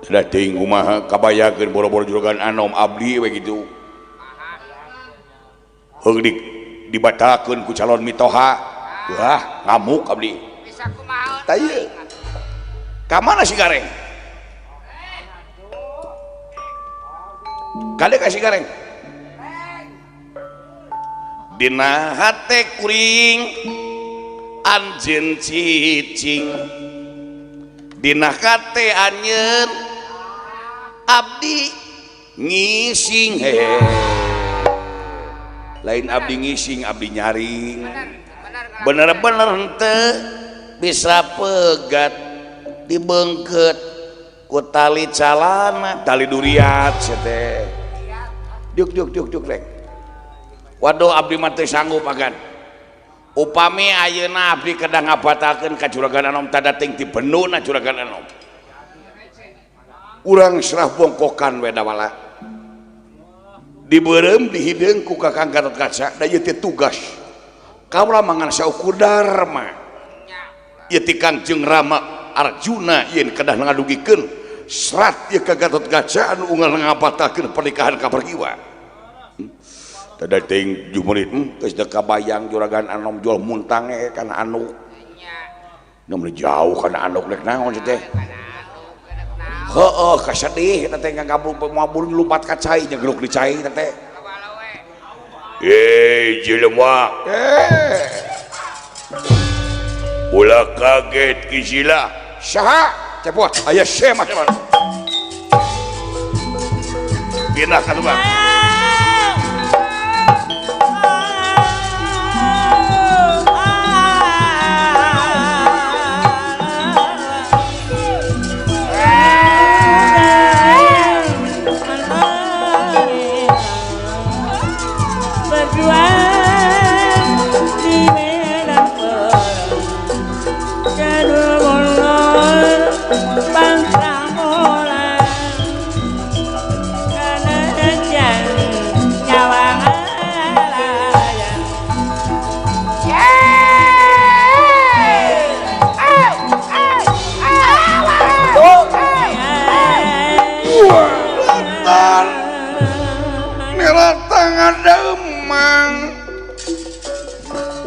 Tada teuing kumaha kabayakeun boro-boro juragan anom abdi we kitu. Heung dibatalkeun ku calon mitoha. Wah, ngamuk abdi. Bisa kumaha? Tah ieu. Ka mana si Gareng? Kade ka si Gareng? Dina hate kuring anjeun cicing. Dina hate anjeun abdi ngising. Lain abdi ngising, abdi nyaring. Bener-bener henteu bisa pegat dibengket ku tali calana, tali duriat sia teh. Diuk diuk diuk diuk rek. Waduh abdi mah teu sanggup agan. Upami ayeuna abdi kedah ngabatalkeun ka juragan anom tadating ti benuna juragan anom. Urang serah bongkokan we dawala. Dibeureum dihideung ku Kakang Gatot Kaca da ieu teh tugas. Kaula mangan saukur dharma. Ieu ti Kangjeng Rama Arjuna yen kedah ngadugikeun serat ieu ka Gatot Kaca anu unggal ngabatalkeun pernikahan ka Pergiwa. Tada teuing jumurit geus teu kabayang juragan anom jual muntang e kana anu. Nu jauh kana anu rek naon sia teh. Heeh, kasedih eta teh ngagabung moal lumpat ka cai nyegruk di cai eta teh. Eh, jelema. Eh. Ulah kaget kisila. Saha? Cepot, aya semah semah. Pindah ka tukang.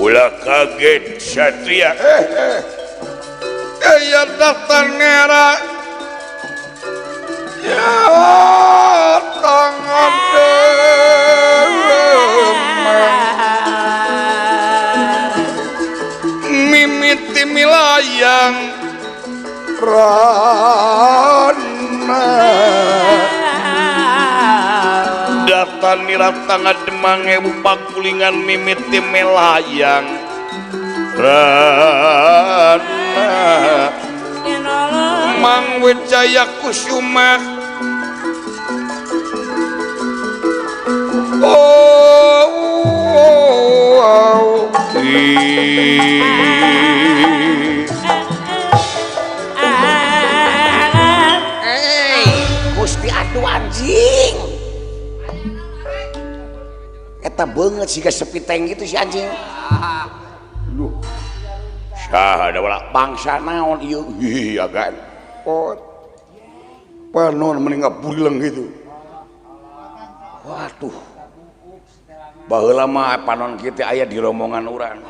Ulah kaget satria. Aya datang ngera. Ya tangan mimiti milayang rana. Datan niratanga demang ewu pakulingan mimiti melayang rana. Mang Wijaya Kusuma. Oh, oh, oh. Hey, Gusti atuh anjing. Eta beungeut siga sepiteng gitu si anjing. Duh. Saha da wala bangsa naon ieu? Ih, agan. Oh. Panon mending ngabuleng gitu. Waduh. Baheula mah panon kieu teh aya di rombongan urang.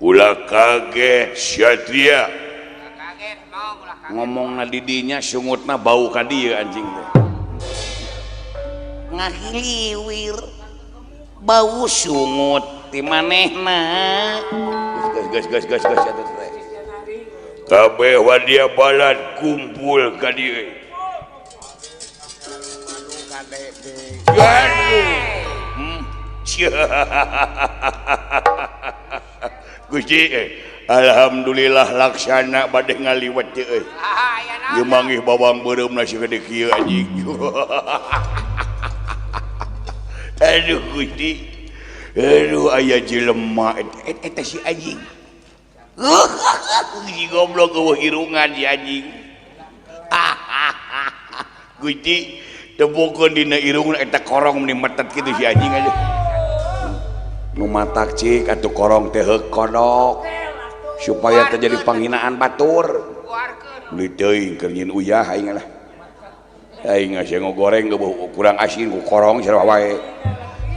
Ulah kaget Satria. Ngomongna di dinya sungutna bau ka dieu anjing teh. Ngahiliwir bau sungut ti manehna. Geus geus geus geus atuh teh. Kabeh wadia balad kumpul ka dieu. Gusti alhamdulillah laksana bade ngaliwet teh euy. Ieu manggih bawang beureumna sagede kieu anjing. Aduh Gusti. Aduh aya jelema eta si anjing. Si goblok eueuh irungan si anjing. Gusti tebokeun dina irungna eta korong meni metet kitu si anjing aduh. Nu matak cik atuh korong teh heuk kodok supaya terjadi penghinaan batur. Meuli teuing keur nyieun uyah aing lah. Aing geus ngogoreng kurang asin ku korong sarua wae.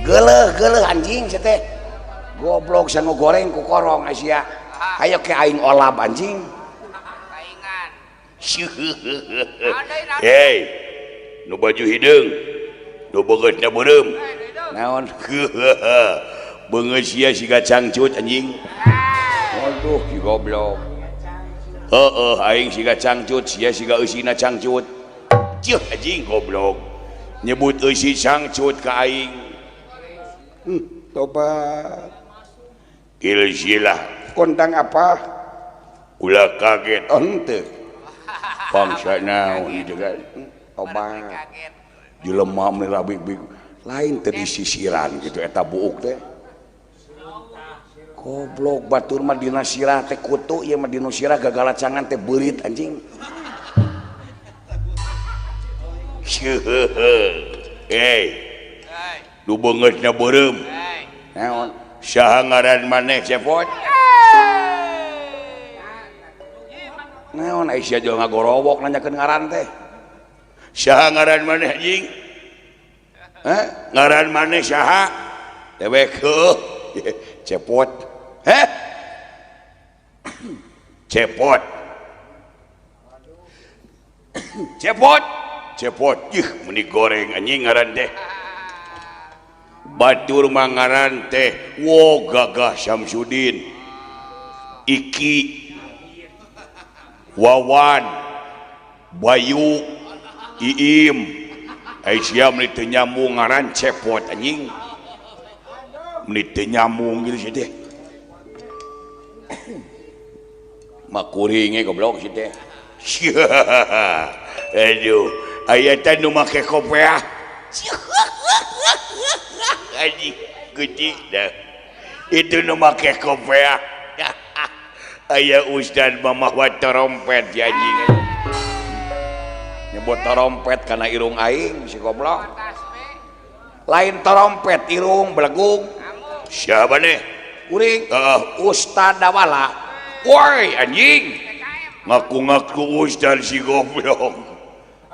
Geuleuh geuleuh anjing sia teh. Goblok sia ngogoreng ku korong sia. Hayo ke aing olab anjing. Hei, nu baju hideung, nu beungeutna beureum. Naon? Beungeut sia siga cangcut anjing. Waduh, si goblok. Heeh, aing siga cangcut, sia siga eusina cangcut. Ceuh anjing goblok. Nyebut eusi cangcut ka aing. Tobat. Ilzilah. Kontang apa? Ulah kaget. Oh, henteu. Bangsa naon ieu kan. Tobat. Jelema meni rabik-bik lain teh disisiran gitu eta buuk teh. Goblok batur mah dina sirah teh kutu ieu mah dina sirah gagalacangan teh beurit anjing. Hei. Nu beungeutna beureum. Naon? Saha ngaran maneh cepot? Naon ai sia jeung ngagorowok nanyakeun ngaran teh. Saha ngaran maneh anjing? Hah? Ngaran maneh saha? Dewek heuh. Cepot. Heh? Cepot. Cepot. Cepot. Ih, meni goreng anjing ngaran teh. Batur mah ngaran teh wo Gagah Samsudin. Iki Wawan Bayu Iim. Ai sia meni teu nyambung ngaran cepot anjing. Meni teu nyambung gitu sih teh. Makuringe goblok sih teh. Aduh, aya teh nu make kopeah. Anjing gede dah. Itu nu make kopeah. Aya ustad mamawa trompet ya anjing. Nyebut trompet kana irung aing si goblok. Lain trompet irung belegung. Siapa nih? Kuring. Ustad Dawala. Woi anjing. Ngaku-ngaku ustad si goblok.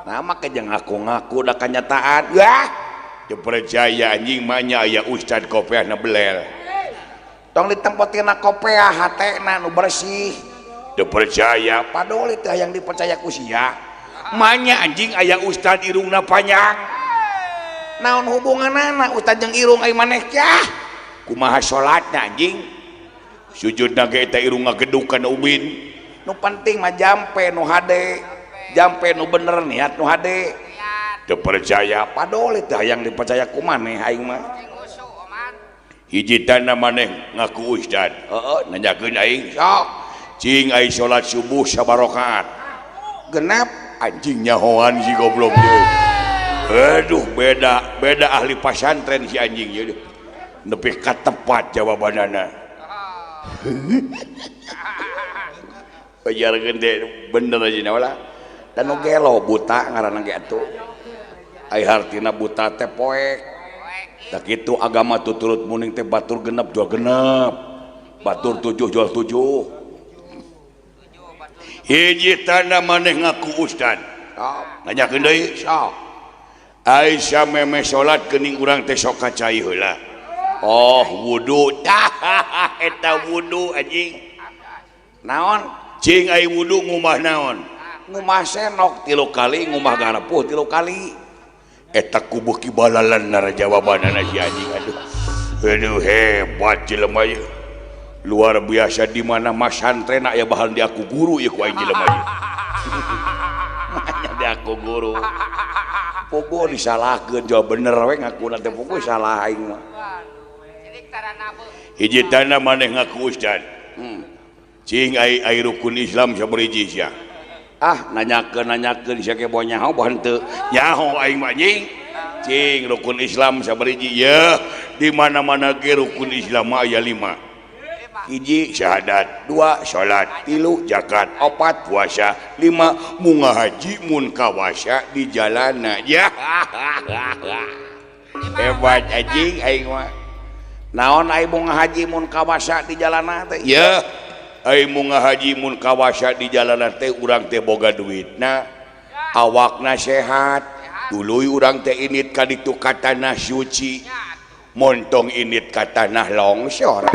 Nama ke jeung ngaku-ngaku da kanyataan. Wah, teu percaya anjing mah nya aya ustad kopeahna belel. Tong ditempotina kopeah hatena nu bersih. Teu percaya padoli teh yang dipercaya ku sia. Manya anjing aya ustad irungna panjang. Naon hubunganana ustad jeung irung ai maneh cah? Kumaha salatna anjing? Sujudna ge eta irung ngageduk kana ubin. Nu penting mah jampe nu hade. Jampe nu bener niat nu hade. Teu percaya padoli teh yang dipercaya ku maneh aing mah. Hiji tanda maneh ngaku ustad. Heeh, nanyakeun aing. Sok. Cing ai salat subuh sabarakaat. Genep anjing nyahoan si goblok deui. Aduh, beda beda ahli pasantren si anjing ieu. Nepi ka tepat jawabanana. Pajarkeun teh bener aja wala. Dan nu gelo buta ngaranna ge atuh. Ai hartina buta teh poek. Tah kitu agama tuturut muning teh batur genep jual genep. Batur tujuh jual tujuh. Hiji tanda maneh ngaku ustad. Nanyakeun deui sok. Aisyah meme salat geuning urang teh sok ka cai heula. Oh wudu. Eta wudu anjing. Naon? Cing ai wudu ngumah naon? Ngumah senok 3 kali, ngumah garapuh 3 kali. Eta ku beuki balalan nara jawabanana si anjing aduh. Aduh hebat jelema ieu. Luar biasa di mana masantren aya bahan di aku guru ieu ku aing jelema ieu. Di aku guru. Puguh disalahkeun jawab bener we ngakuna teh puguh salah aing mah. Hiji tanda maneh ngaku ustad. Cing ai ai rukun Islam sabariji sia. Ah nanyakeun sia ke boh nyaho boh henteu. Nyaho aing mah anjing. Cing rukun Islam sabariji yeuh di mana-mana ge rukun Islam mah aya 5. Hiji syahadat, 2 salat, 3 zakat, 4 puasa, 5 munga haji mun kawasa di jalana. Ya. Hebat anjing aing mah. Naon ai munga haji mun kawasa di jalana teh? Yeuh. Ai munga haji mun kawasa di jalana teh urang teh boga duitna, awakna sehat, tuluy urang teh init ka ditu ka tanah suci, montong init ka tanah longsor.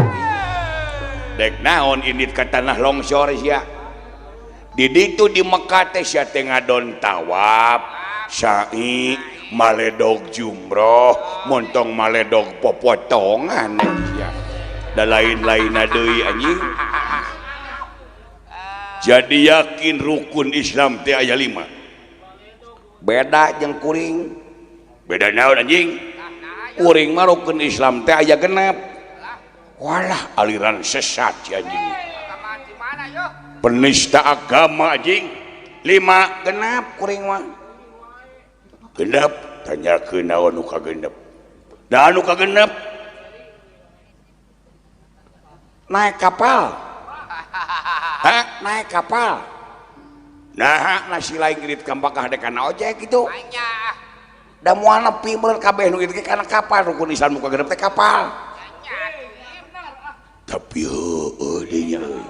Dek naon init ka tanah longsor sia. Di ditu di Mekah teh sia teh ngadon tawaf, sa'i, maledog jumroh, montong maledog popotongan sia. Da lain-lainna deui anjing. Jadi yakin rukun Islam teh aya 5. Beda jeung kuring. Beda naon anjing? Kuring mah rukun Islam teh aya 6. Walah aliran sesat si anjing. Penista agama anjing. 5 genap kuring mah. Genep tanyakeun naon nu kagenep. Da anu kagenep naik kapal. Hah? Naik kapal. Nah, nasi lain ngirit ka Mekah dek kana ojek gitu. Da moal nepi meureun kabeh nu kitu kana kapal rukun Islam nu kagenep teh kapal. Tapi heueuh deui nya euy.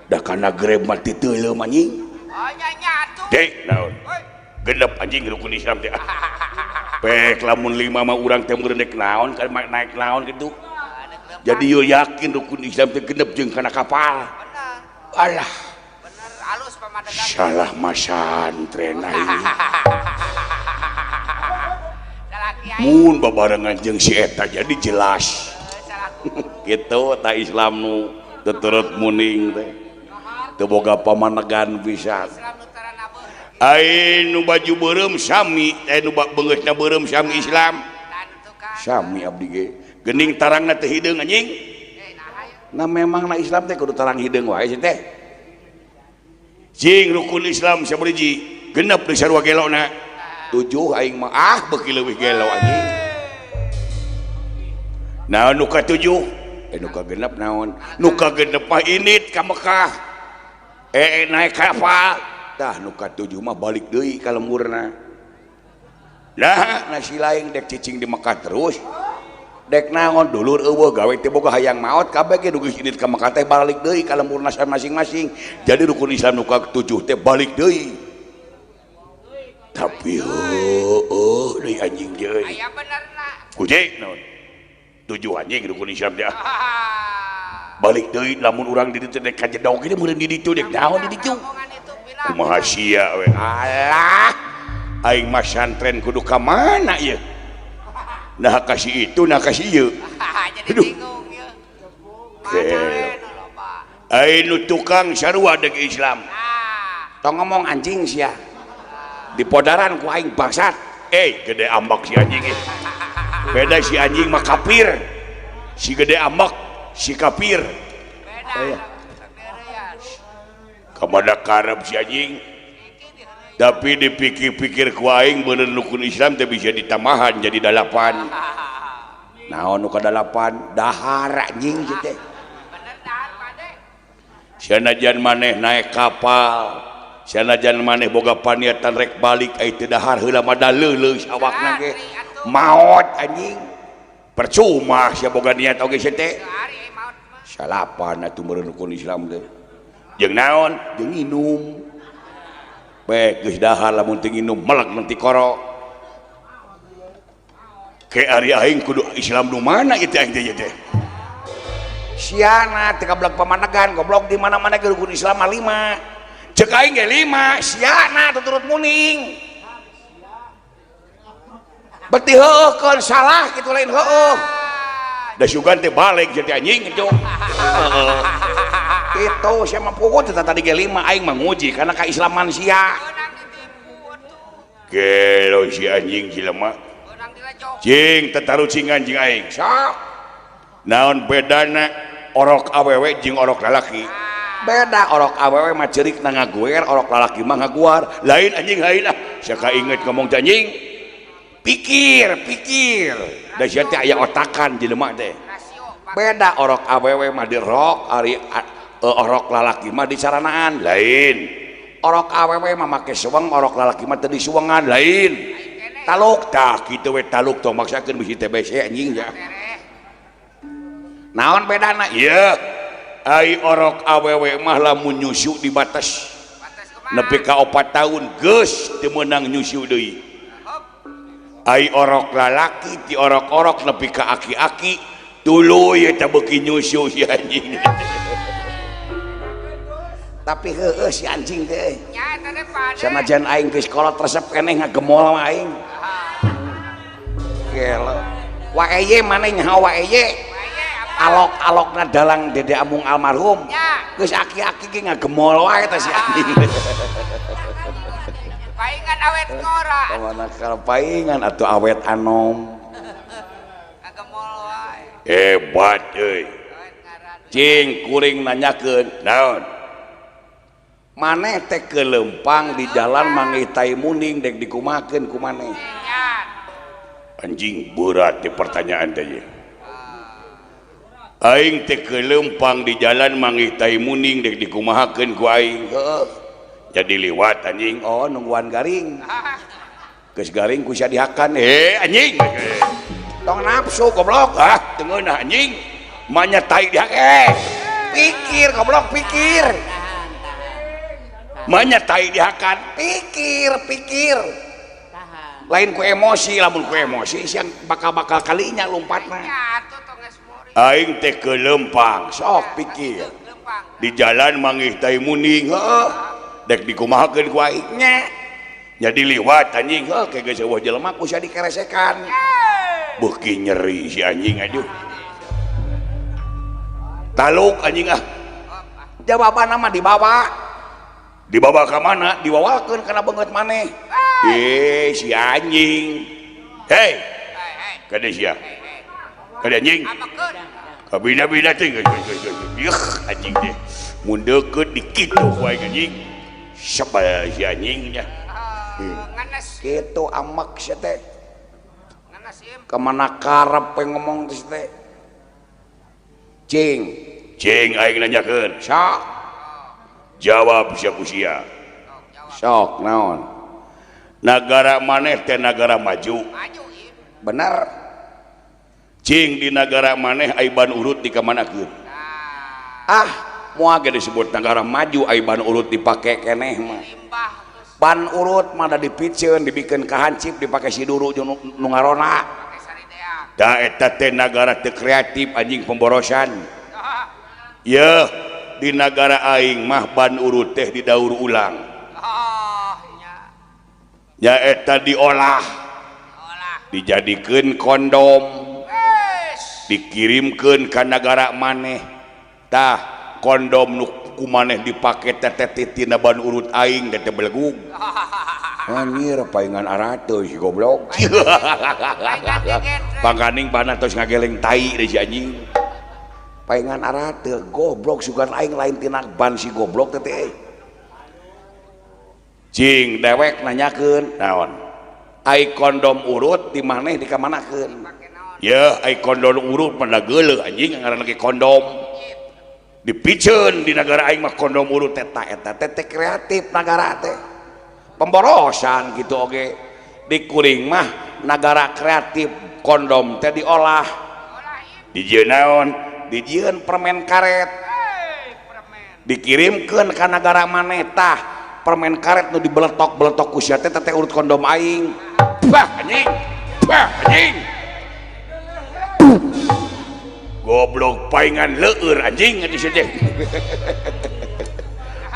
Da kana Grab mah teu teuleum anjing. Dek naon? Genep anjing rukun Islam teh. Pek lamun 5 mah urang teh meureun dek naon naik naon kitu. Jadi yo yakin rukun Islam teh genep jeung kana kapal. Alah. Salah masantren aing. Mun babarengan jeung si eta jadi jelas. Gitu ta Islam nu tuturut muning teh. Teu boga pamanegan pisan. Ai nu baju beureum sami, ai nu beungeutna beureum sami Islam. Sami abdi ge. Gening tarangna teh hideung anjing. Nah memang na Islam teh kudu tarang hideung wae sih teh. Cing rukun Islam sabariji genep deui sarua gelona. 7 aing mah ah beuki leuwih gelo anjing. Nah nu ka 7 nu ka genep naon? Nu ka genep mah init ka Mekah. Naik kapal. Tah nu ka 7 mah balik deui ka lemburna. Nah nasi lain dek cicing di Mekah terus. Dek naon dulur eueuh gawe teh boga hayang maot kabeh ge geus init ka Mekah teh balik deui ka lemburna masing-masing. Jadi rukun Islam nu ka 7 teh balik deui. Tapi heueuh deui anjing deui. Aya benerna. Kucing naon? 7 anjing rukun Islam teh. Balik deui lamun urang di ditu dek kajedog ieu meureun di ditu dek naon di ditu. Kumaha sia we. Alah. Aing mah santren kudu ka mana ieu? Nah kasih itu, nah kasih ieu. Jadi bingung ieu. Ai nu tukang sarua deuk Islam. Tong ngomong anjing sia. Di podaran ku aing bangsat. Gede ambak si anjing eh. Beda si anjing mah kafir. Si gede ambak si kafir. Beda. Kamana karep si anjing. Tapi dipikir-pikir ku aing bener rukun Islam teh bisa ditambahan jadi 8. Naon nu ka 8? Dahar anjing kieu teh. Bener dahar pade. Sanajan maneh naik kapal, Sanajan maneh boga paniatan rek balik ai teu dahar heula mah da leuleus awakna ge. Maot anjing. Percuma sia boga niat oge sia teh. Salapan atuh meureun rukun Islam teh. Jeung naon? Jeung nginum. Bae geus dahar lamun teu nginum melek nanti koro. Ke ari aing kudu Islam nu mana ieu teh aing teh teh. Siana teu kablek pamanegan goblok di mana-mana ge rukun Islam mah 5. Cek aing ge 5, siana tuturut muning. Berarti heueuh keun salah kitu lain heueuh. Da sugan teh balik jadi anjing kitu. Heeh. Kitu sia mah puguh teh tadi ge 5 aing mah nguji kana kaislaman sia. Gelo si anjing jelema. Cing tetarucingan jeung aing. Sok. Naon bedana orok awewe jeung orok lalaki? Beda orok awewe mah ceurik na ngaguer, orok lalaki mah ngaguar. Lain anjing lain ah. Sia kainget ngomong teh anjing. Pikir, pikir. Da sia teh aya otakan jelema teh. Beda orok awewe mah dirok, ari orok lalaki mah dicaranaan. Lain. Orok awewe mah make suweng, orok lalaki mah teu disuwengan. Lain. Taluk tah kitu we taluk tong maksakeun bisi TBC anjing ya. Naon bedana? Ieu ai orok awewe mah lamun nyusu di batas nepi ka 4 tahun geus teu meunang nyusu deui. Ai orok lalaki ti orok-orok nepi ka aki-aki tuluy eta beuki nyusu si anjing. Tapi heueuh si anjing teh. Sanajan aing geus kolot resep keneh ngagemol mah aing. Gelo. Waeye maneh nyaho waeye. Alok-alokna dalang Dede Amung almarhum. Geus aki-aki ge ngagemol wae teh si anjing. Paingan awet ngora. Kamana paingan atuh awet anom. Ngagemol wae. Hebat euy. Cing kuring nanyakeun naon? Maneh teh kelempang di jalan manggih tai muning dek dikumakeun ku maneh. Anjing berat di pertanyaan teh. Aing teh kelempang di jalan manggih tai muning dek dikumahakeun ku aing. Heuh. Jadi liwat anjing. Oh nungguan garing. Geus garing ku sia dihakan. Anjing. Tong nafsu goblok. Ah teu ngeunah anjing. Manya tai dihak. Pikir goblok pikir. Manya tai dihakan. Pikir pikir. Lain ku emosi, lamun ku emosi siang bakal-bakal kalinya lompatna. Aing teh kelempang, sok pikir. Di jalan manggih tai muning, heuh. Dek dikumahakeun ku aing nya. Jadi liwat anjing, heuh ke geus eueuh jelema ku sia dikeresekan. Beuki nyeri si anjing aduh. Taluk anjing ah. Jawabanna mah dibawa. Dibawa ka mana? Diwawakeun kana beungeut maneh. Si anjing. Hei. Kade sia. Kade anjing. Kabina-bina teh geus. Anjing teh. Mun deukeut dikitu ku aing anjing. Sebel si anjing nya. Kitu amek sia teh. Kamana karep ngomong teh teh. Cing, cing aing nanyakeun. Sok. Jawab sia ku sia. Sok naon? Nagara maneh teh nagara maju. Bener. Cing di nagara maneh ai ban urut dikamanakeun? Ah, moal ge disebut nagara maju ai ban urut dipake keneh mah. Ban urut mah da dipiceun dibikeun ka hancip dipake si duru jeung nu ngarona. Da eta teh nagara teu kreatif anjing pemborosan. Yeuh, di nagara aing mah ban urut teh didaur ulang. Nyaeta diolah, dijadikeun kondom, dikirimkeun ka nagara maneh. Tah kondom nu ku maneh dipake teh tina ban urut aing teh belegug. Anjir paingan arate si goblok. Pangkaning bana tos ngageleng tai deui si anjing. Paingan arate goblok sugan aing lain tina ban si goblok teh teh. Cing dewek nanyakeun naon? Ai kondom urut di maneh dikamanakeun? Yeuh ai kondom urut mah da geuleuh anjing ngaranna ge kondom. Dipiceun di negara aing mah kondom urut teh ta eta teh kreatif nagara teh. Pemborosan gitu oge. Di kuring mah nagara kreatif kondom teh diolah. Dijieun naon? Dijieun permen karet. Dikirimkeun ka nagara maneh tah permen karet nu dibeletok-beletok ku sia teh teh urut kondom aing. Bah anjing. Bah anjing. Goblok paingan leur anjing atuh sia teh.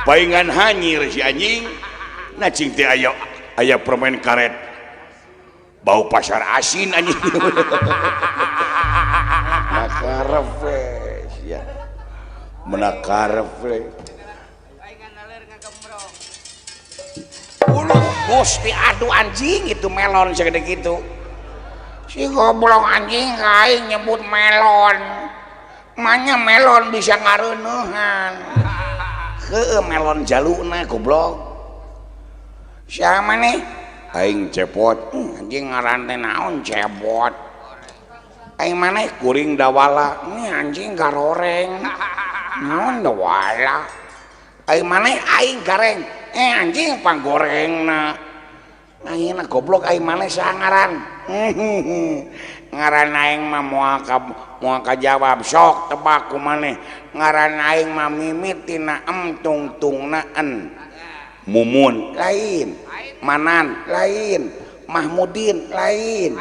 Paingan hanyir si anjing. Nah cing teh aya permen karet. Bau pasar asin anjing. Nakarep we sia. Menakarep we. Uluh Gusti aduh anjing itu melon segede gitu. Si goblok anjing aing nyebut melon. Manya melon bisa ngareuneuhan. Heueuh melon jaluna goblok. Siapa maneh? Aing cepot. Anjing ngaran teh naon cepot. Aing maneh kuring dawala. Ini anjing garoreng. Naon dawala? Aing maneh aing gareng. Eh anjing panggorengna. Ayeuna goblok aing maneh saha ngaran? Ngaran aing mah moal kajawab sok tebak ku maneh. Ngaran aing mah mimitina em tungtungna en. Mumun lain, Manan lain, Mahmudin lain,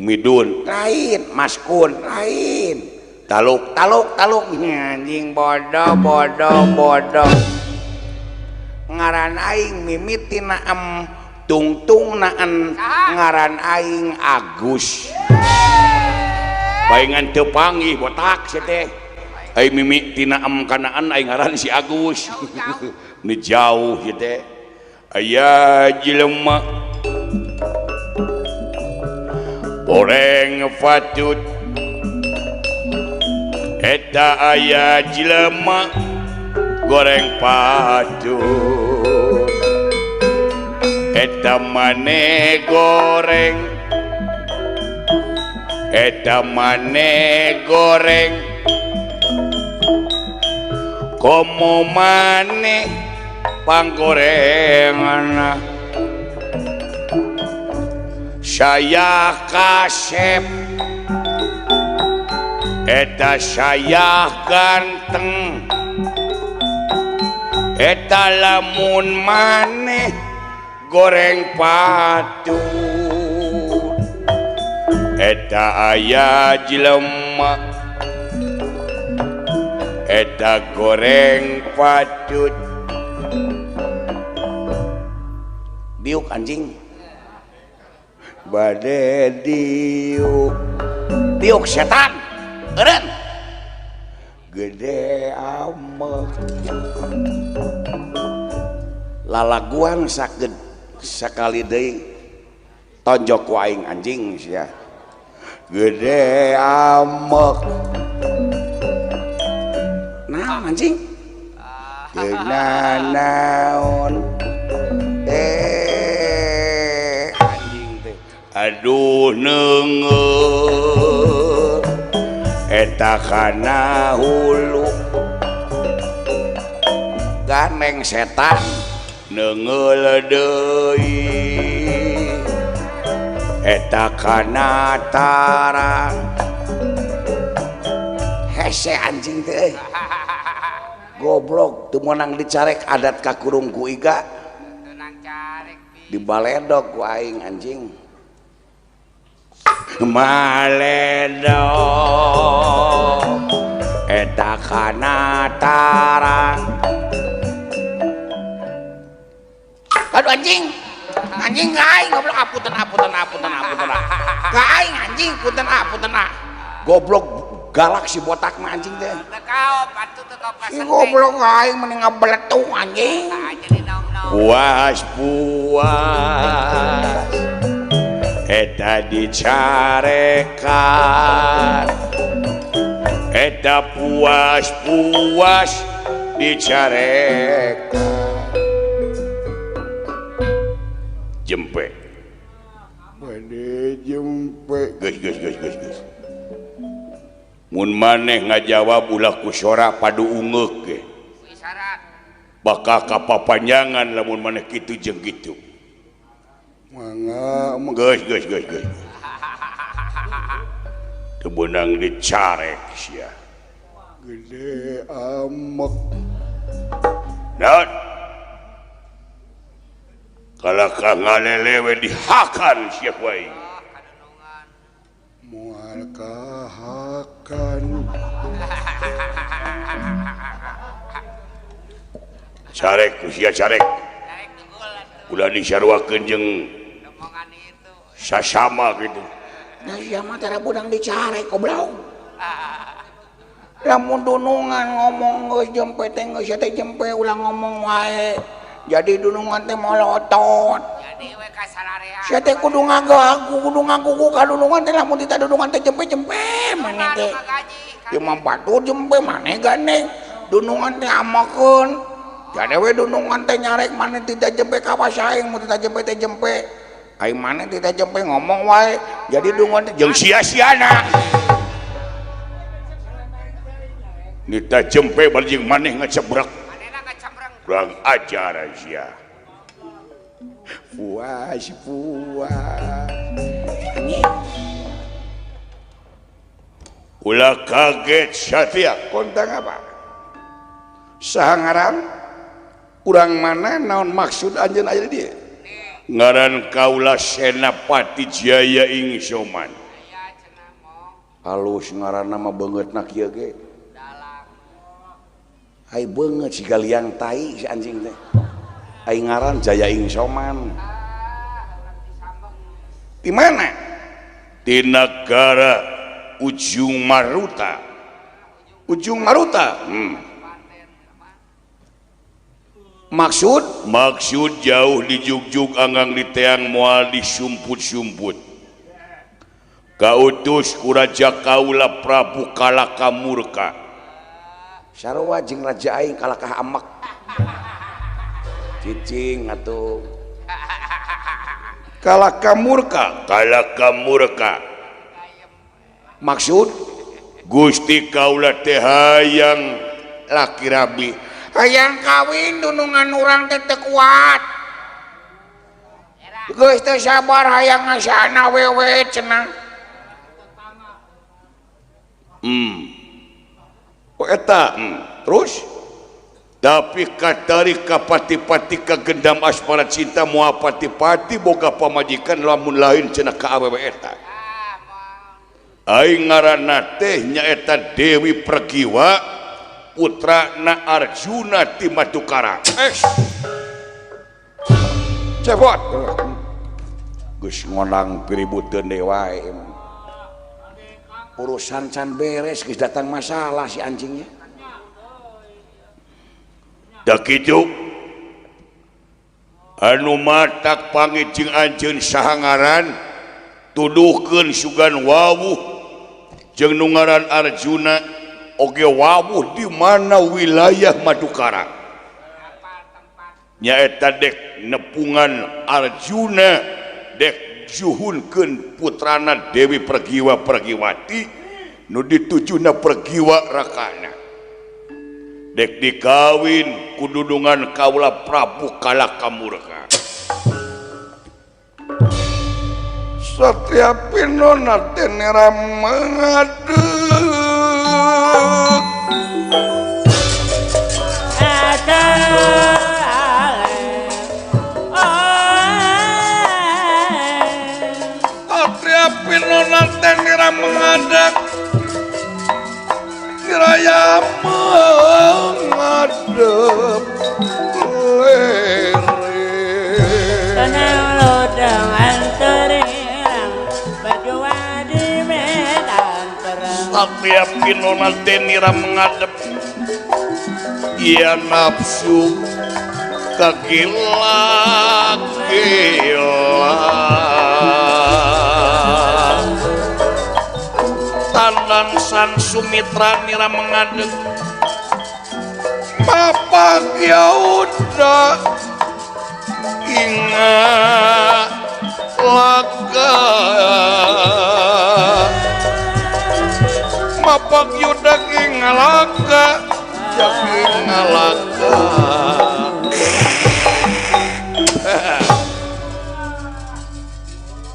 Midun lain, Maskun lain. Taluk taluk taluk anjing bodoh bodoh bodoh. Ngaran aing mimitina em tungtungna en. Ngaran aing Agus. Paingan teu panggih botak sia teh. Aing mimitina em kanaan aing ngaran si Agus. Nu jauh ieu teh. Aya jelema goreng fatut. Eta aya jelema goreng patut. Eta mane goreng, eta mane goreng, komo mane panggorengan. Saya kasep, eta saya ganteng, eta lamun maneh goreng patut. Eta aya jelema, eta goreng patut. Diuk anjing. Bade diuk. Diuk setan. Eureun. Gede amek. Lalaguan sakit sakali deui tonjok ku aing anjing sia. Gede amek. Naon anjing? Geuna naon? Anjing teh. Aduh neungeut eta kana hulu. Ganeng setan neungeul deui eta kana tarang. Hese anjing teh. Goblok teu meunang dicarek adat kakurung ku iga. Dibaledog ku aing anjing. Maledog eta kana tarang. Aduh anjing. Anjing ka aing goblok apunten apunten apunten apunten. Ka aing anjing punten apunten. Goblok galak si botak mah anjing teh. Si goblok aing mending ngabeletung anjing. Puas puas eta dicarekan. Eta puas puas dicarekan. Jempe. Bade jempe. Geus geus geus geus geus. Mun maneh ngajawab ulah ku sora padu ungeuk ge. Bakal kapapanjangan lamun maneh kitu jeung kitu. Mangga geus geus geus geus. Teu beunang dicarek sia. Gede amek. Naon? Kalakah ngalelewe dihakan sia ku aing. Moal kahakan. Carek ku sia carek. Ulah disaruakeun jeung sasama gitu. Nah sia mah tara budang dicarek goblok. Lamun dunungan ngomong geus jempe teh geus teh jempe ulah ngomong wae. Jadi dunungan teh molotot. Jadi we ka salarea. Sia teh kudu ngagagu, kudu ngagugu ka dunungan teh lamun tita dunungan teh jempe-jempe maneh teh. Ieu mah batur jempe maneh gandeng. Dunungan teh amakeun. Jadi we dunungan teh nyarek maneh tita jempe ka aing mun tita jempe teh jempe. Aing maneh tita jempe ngomong wae. Jadi dunungan teh jeung sia-siana. Nita jempe bari jeung maneh ngecebrek. Kurang ajar sia. Puas puas. Ulah kaget Satya. Kontang apa? Saha ngaran? Urang mana naon maksud anjeun aya di dieu? Ngaran kaula Senapati Jaya Ing Soman. Alus ngaranna mah beungeutna kieu ge. Ai beungeut siga liang tai si anjing teh. Ai ngaran Jaya Ing Soman. Di mana? Di negara Ujung Maruta. Ujung Maruta? Maksud? Maksud jauh di jugjug anggang di teang moal disumput-sumput. Kautus ku raja kaula Prabu Kalaka Murka. Sarua jeung raja aing kalakah amek. Cicing atuh. Kalaka Murka, Kalaka Murka. Maksud? Gusti kaula teh hayang laki rabi. Hayang kawin dunungan urang teh teu kuat. Geus teu sabar hayang ngasana wewe cenah. Oh eta, terus tapi katari kapati-pati kagendam asmara cinta moal pati-pati boga pamajikan lamun lain cenah ka awewe eta. Aing ngaranna teh nyaeta Dewi Pergiwa putrana Arjuna ti Madukara. Cepot. Geus ngonang piributeun deui wae. Urusan can beres geus datang masalah si anjingnya. Da kitu anu matak pangit jeung anjeun saha ngaran tuduhkeun sugan wawuh jeung nu ngaran Arjuna oge wawuh di mana wilayah Madukara. Nyaeta dek nepungan Arjuna dek juhunkeun putrana Dewi Pergiwa Pergiwati nu ditujuna Pergiwa rakana. Dek dikawin ku dudungan kaula Prabu Kalaka Murka. Satya pinona teh nera mengadeg. Satya pinona teh nera mengadeg. Raya mengadep lere. Tenang lodang anterang berdua di medan perang. Setiap pinona tenira mengadep ia nafsu kegila-gila. Tanan San Sumitra nira mengadeg Bapak Yauda ingat laga. Bapak Yuda ki ngalaka jadi ngalaka.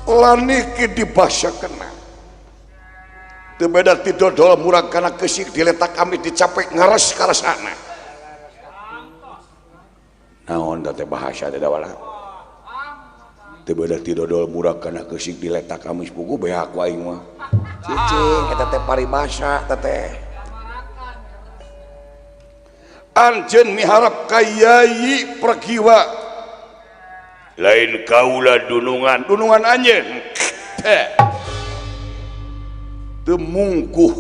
Laniki dibasa kena teu beda ti dodol murag kana keusik diletak amit dicapek ngares karasana. Naon teh bahasa teh dawala teu beda ti dodol murag kana keusik diletak amis buku beak ku aing mah cicing eta teh paribasa teh teh. Anjeun miharap ka Yai Pergiwa lain kaula dunungan dunungan anjeun teh teu mungkuh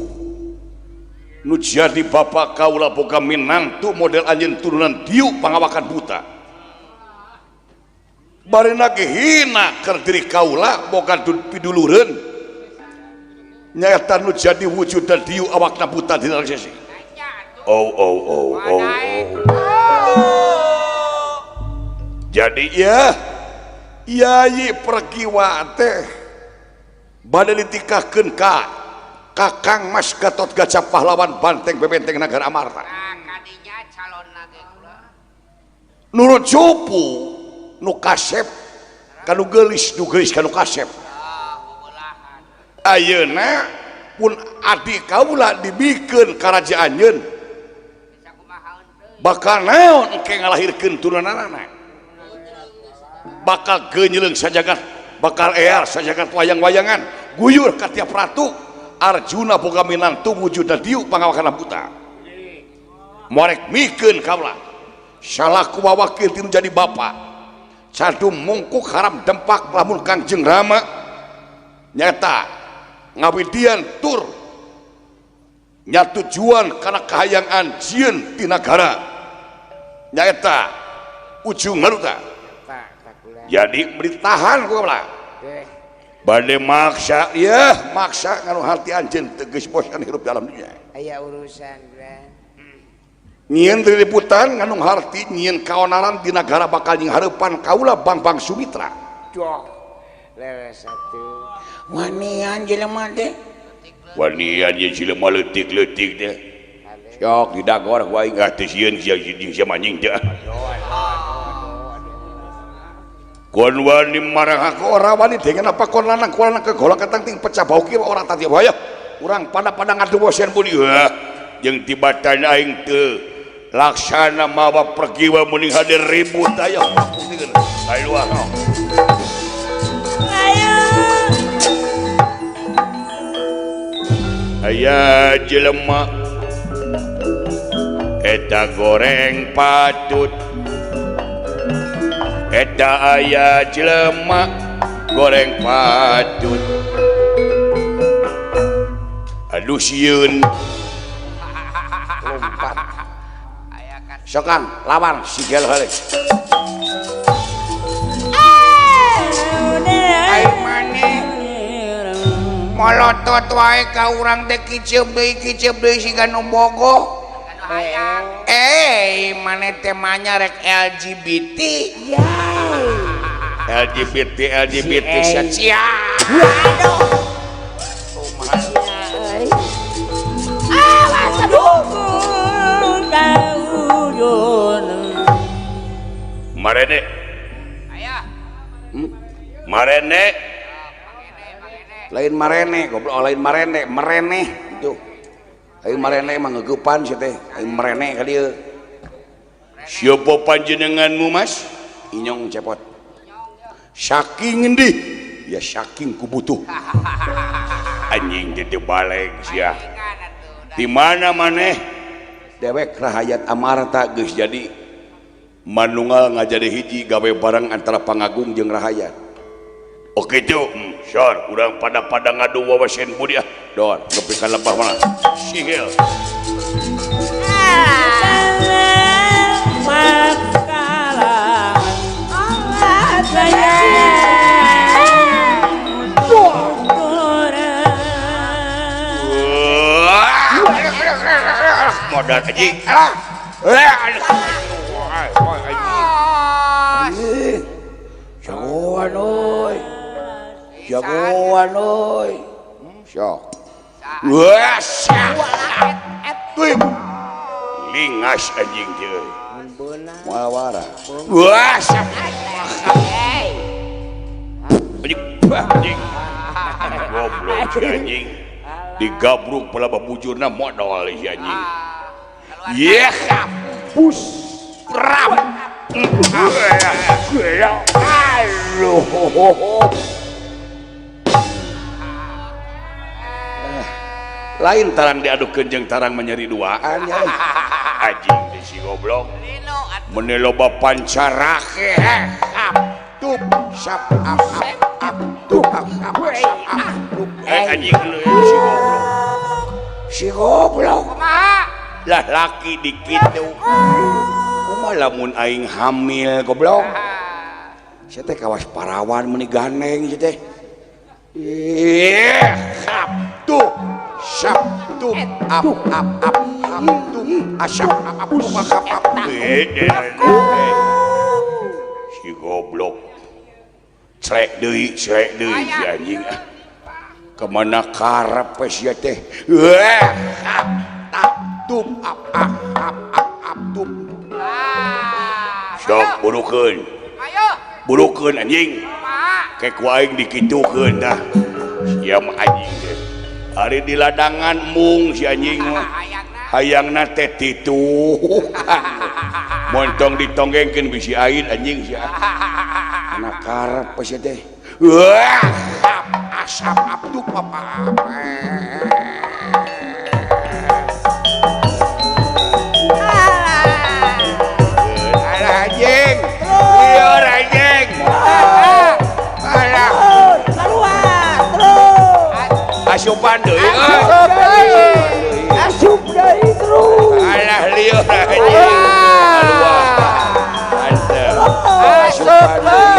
nu jadi bapak kaula boga minantu model anjeun turunan diuk pangawakan buta barina ge hina keur diri kaula boga pidulureun nyaeta nu jadi wujud dan diuk awakna buta dina sesi. Oh oh oh oh oh. Jadi ya Yai Pergiwa teh bade ditikahkeun ka Kakang Mas Gatot Kaca pahlawan banteng bebenteng Nagara Amarta. Nurut cupu nu kasep kanu geulis nu geulis kanu kasep. Ayeuna pun adi kaula dibikeun karajaan nyeun bakal naon engke ngalahirkeun turunanana. Bakal genyeleung sajagat, bakal ear sajagat wayang-wayangan, guyur ka tiap ratu. Arjuna boga minantu wujudna diuk pangawakan buta. Morek mikeun kaula salaku wawakil tinu jadi bapa. Cadum mungkuk haram dempak lamun Kangjeng Rama nyata ngawidian tur nyatujuan kana kahayang anjeun ti nagara nyaeta ujung maruta. Jadi beritahan kula bade maksa ya maksa nganu hati anjeun teu geus bosan hirup dalam dunia aya urusan nyieun liliputan nganu harti nyieun kaonaran di nagara bakal nying hareupan kaula Bang-bang Sumitra. Jok leres atuh wanian jelema teh wanian ye jelema leutik-leutik teh sok didagor ku aing teh sieun sia jeung sia manjing teh. Kon wani marang aku ora wani dengan apa kon lanang kon lanang kegolong ketang ting pecah bau kieu ora tadi waya urang pada-pada ngadu bosen budi jeung tibatan aing teu laksana mawa pergiwa meuning hadir ribut aya ayo ayo aya jelema eta goreng patut eta aya jelema goreng patut aduh sieun lompat sokan lawan sigel heuleuh ai maneh molotot wae ka urang teh kiceup deui siga nu bogoh. Maneh teh manya rek LGBT ya. LGBT LGBT sia. Aduh. Awas aduh. Marene. Aya. Marene. Lain marene, goblok lain marene, mereneh gitu. Aing marene mah ngeugupan sia teh, aing merene ka dieu. Siapa panjenenganmu Mas? Inyong cepot. Saking ngendi? Ya saking ku butuh. Anjing teh balik sia. Di mana maneh? Dewek rahayat Amarta geus jadi manunggal ngajadi hiji gawe barang antara pangagung jeung rahayat. Oke tuh, sor, urang pada-pada ngadu wawasen budi ah. Dor, nepi ka lebah mana? Sihil. Modal anjing. Jagoan euy. Jagoan euy. Sok. Wah, lingas anjing teh euy. Moal wara. Wah, anjing, anjing. Goblok si anjing. Digabruk pelabah bujurna modal si anjing. Yeh, pus ram. Lain tarang diadukeun jeung tarang menyeri duaan ya. Anjing teh si goblok. Meuni loba pancarake. Tup sap ap ap tup ap ap tup. Anjing si goblok. Si goblok. Kumaha? Lah laki dikitu. Kumaha lamun aing hamil goblok. Sia teh kawas parawan meuni gandeng sia teh. Ih, tuh sap tuh ap ap ap ap tuh asap ap ap ap ap. Si goblok. Crek deui si anjing. Kemana karep sia teh? Ap tup ap ap ap ap tup. Sok burukeun. Burukeun anjing. Kek ku aing dikitukeun dah. Sia mah anjing teh. Ari di ladangan mung si anjing mah. Hayangna teh titukan. Montong ditonggengkeun bisi ain anjing sia. Kana karep sia teh. Wah, asap ap tup ap ap. Alah anjing. Lieur anjing. Alah. Keluar terus. Asupan deui euy. Asup deui terus. Alah lieur anjing. Keluar. Mantap. Asupan deui.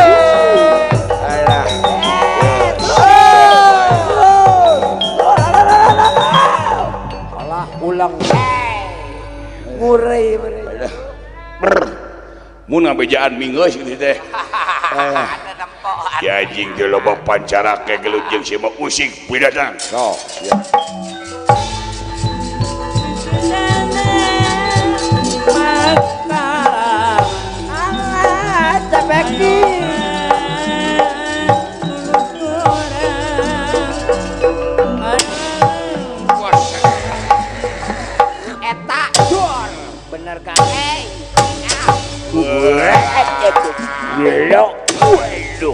Alah. Alah ulang. Ngurei mun ngabejaan minggeus kitu teh. Ya anjing teh loba pancarake gelut jeung si mah usik pidatang. Sok, ya. Alah cepeki. Eta dor bener kan? Siku itu.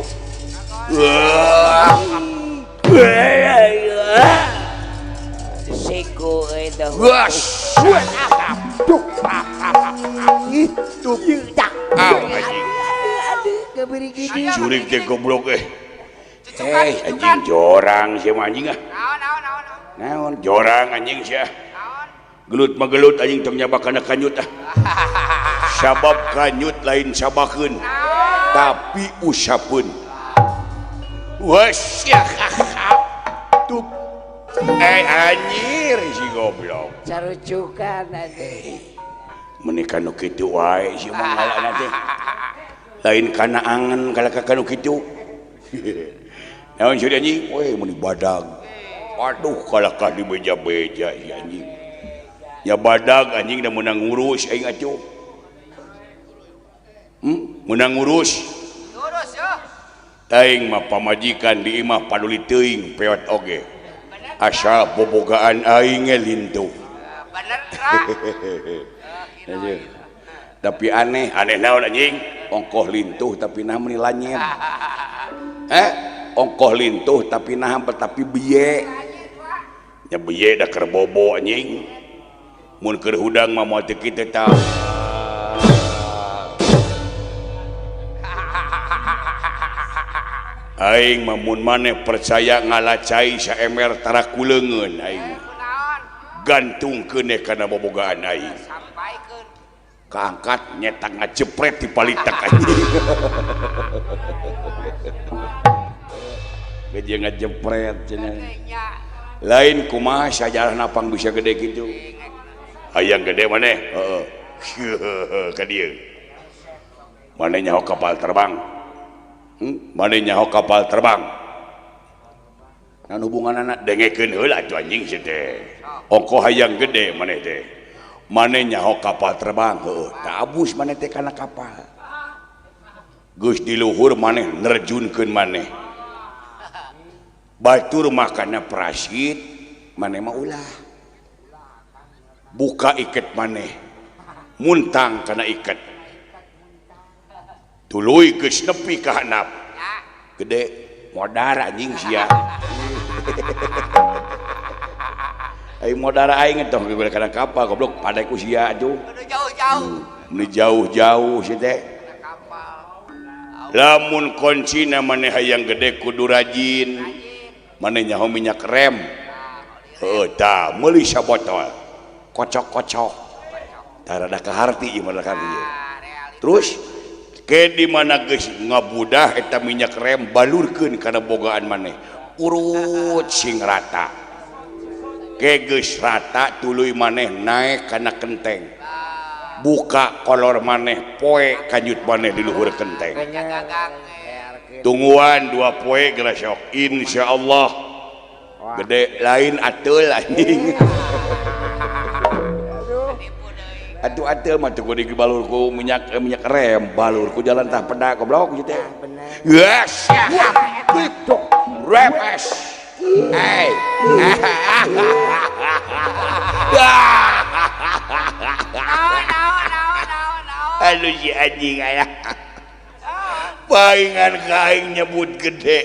Jurig teh goblok eh. Anjing jorang sia mah anjing ah. Naon jorang anjing sia. Gelut mah gelut anjing tong nyabak kana kanyut ah. Sabab kanyut lain sabakeun tapi usapeun. Wah, tup. Anjir si goblok. Carucukan anjing. Meuni ka nu kitu wae si mah ngalana teh. Lain kana angen kana ka nu kitu. Naon sia anjing? Weh meuni badag. Aduh kalakah di beja-beja si anjing. Ya badag anjing da meunang ngurus aing atuh. Meunang ngurus. Ngurus yo. Aing mah pamajikan di imah paduli teuing peot oge. Asa bobogaan aing ge lintuh. Bener ra. Tapi aneh, aneh naon anjing? Ongkoh lintuh tapi nah meuni lanyet. Ongkoh lintuh tapi nah tapi biye. Nya biye da keur bobo anjing. Mun keur hudang mah moal teu kitu tah. Aing mah mun maneh percaya ngalacai saemer tara kuleungeun aing. Gantungkeun kana bobogaan aing. Kaangkat nyetak ngajepret di palitak anjing. Geus ngajepret cenah. Lain kumaha sajarahna pang bisa gede kitu. Hayang gede maneh? Heeh. Ka dieu. Maneh nyaho kapal terbang. Maneh nyaho kapal terbang. Naon hubunganana dengekeun heula atuh anjing sia teh. Ongko hayang gede maneh teh. Maneh nyaho kapal terbang heueuh, tabus maneh teh kana kapal. Geus di luhur maneh nerjunkeun maneh. Batur makana prasit maneh mah ulah. Buka iket maneh. Muntang kana iket. Tuluy geus nepi ka handap. Gede modar anjing sia. Aing modar aing tong kana kapal goblok padai ku sia atuh. Jauh-jauh. Nu jauh-jauh sia teh. Lamun kuncina maneh hayang gede kudu rajin. Maneh nyaho minyak rem. Heuh tah meuli sabotol. Kocok-kocok. Tah rada kaharti ieu mah rada ieu. Terus ke di mana geus ngabudah eta minyak rem balurkeun kana bogaan maneh. Urut sing rata. Ke geus rata tuluy maneh naek kana kenteng. Buka kolor maneh poe kanjut maneh di luhur kenteng. Tungguan 2 poe gelasok insyaallah gede lain ateul anjing. Atuh ateul mah teu kudu dibalur ku minyak rem, balur ku jalan tah peda goblok kitu teh. Yes. Repes. Hey. Aduh si anjing aya. Paingan ka aing nyebut gede.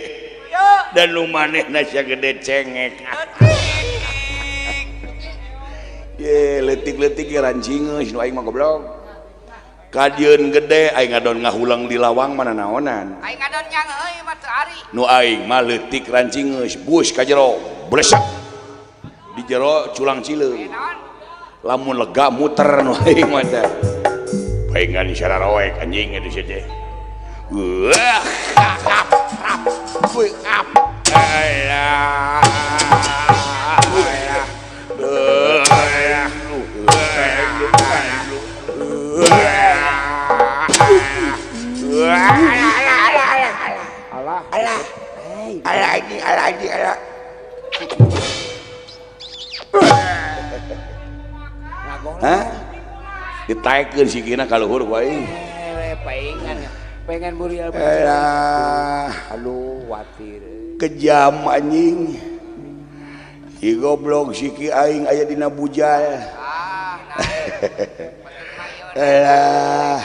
Dan nu manehna sia gede cengek. Ye leutik-leutik ge rancingeus nu aing mah goblok. Kadieun gede aing ngadon ngahulang di lawang mana naonan. Aing ngadon nyang euy mah teu ari. Nu aing mah leutik rancingeus bus ka jero blesak. Di jero culang cileung. Lamun lega muter nu aing mah teh. Paingan sararoek anjing eta sia teh. Wah, rap rap. Alah. Alah. Alah. Alah ini, alah ini, alah. Hah? Ditaekeun sikina ka luhur ku aing. Paingan. Pengen burial. Alah, aduh watir. Kejam anjing. Si goblok siki aing aya dina bujal. Alah.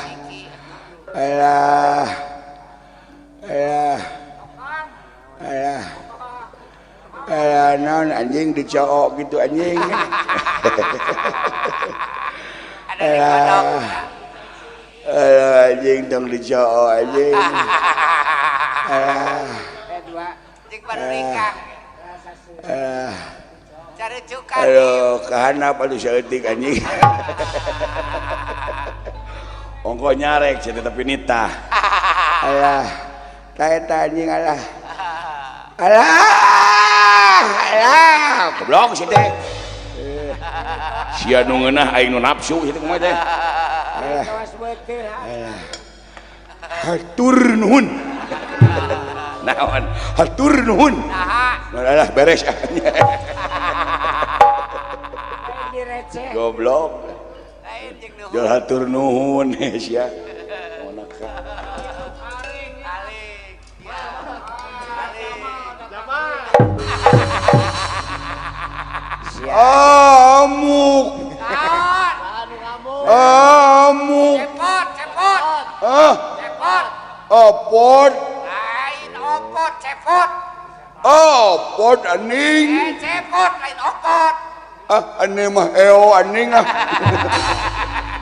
Alah. Alah. Alah. Alah naon anjing dicook gitu anjing. Alah. Alah anjing tong dicook anjing. Alah. Anjing baru nikah. Aduh, kahanap atuh saeutik anjing. Ongko nyarek sia tapi nitah. Alah. Ta eta anjing alah. Alah. Alah, goblok sia teh. Sia nu ngeunah aing nu nafsu sia teh kumaha teh. Alah. Alah. Hatur nuhun. Naon? Hatur nuhun. Alah beres. Goblok. Jual hatur nuhun sia. Amuk. Amuk. Cepot, cepot. Ah. Cepot. Opot. Lain opot, cepot. Opot aning. Cepot lain opot. Ah, aneh mah eo aning ah.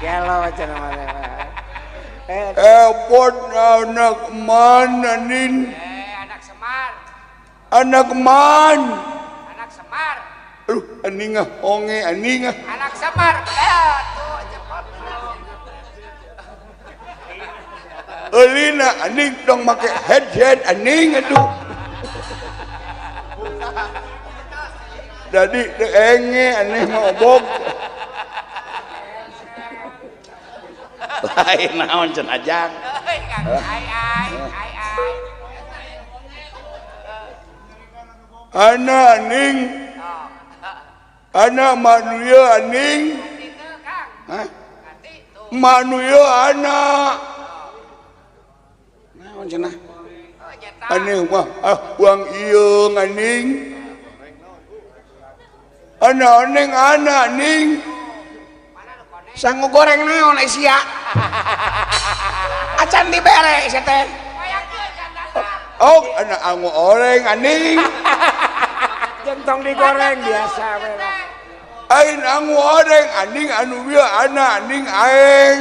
Gelo cenah mah. Epot anak man anin. Anak Semar. Anak man. Anak Semar. Aduh, aning ah, onge aning ah. Anak Semar. Tuh cepot. Elina aning dong make headset aning aduh. Jadi enge aneh mah obog. Lain naon cenah ajang. Ai ai ai ai. Ana ning ana manuya ning hah manuya ana naon cenah aneh mah ah uang ieu aning ana ning ana ning sangu goreng naon sia acan dibere sia teh oh ana angu oreng aning jentong digoreng biasa we aing angu oreng aning anu bieu ana aning aing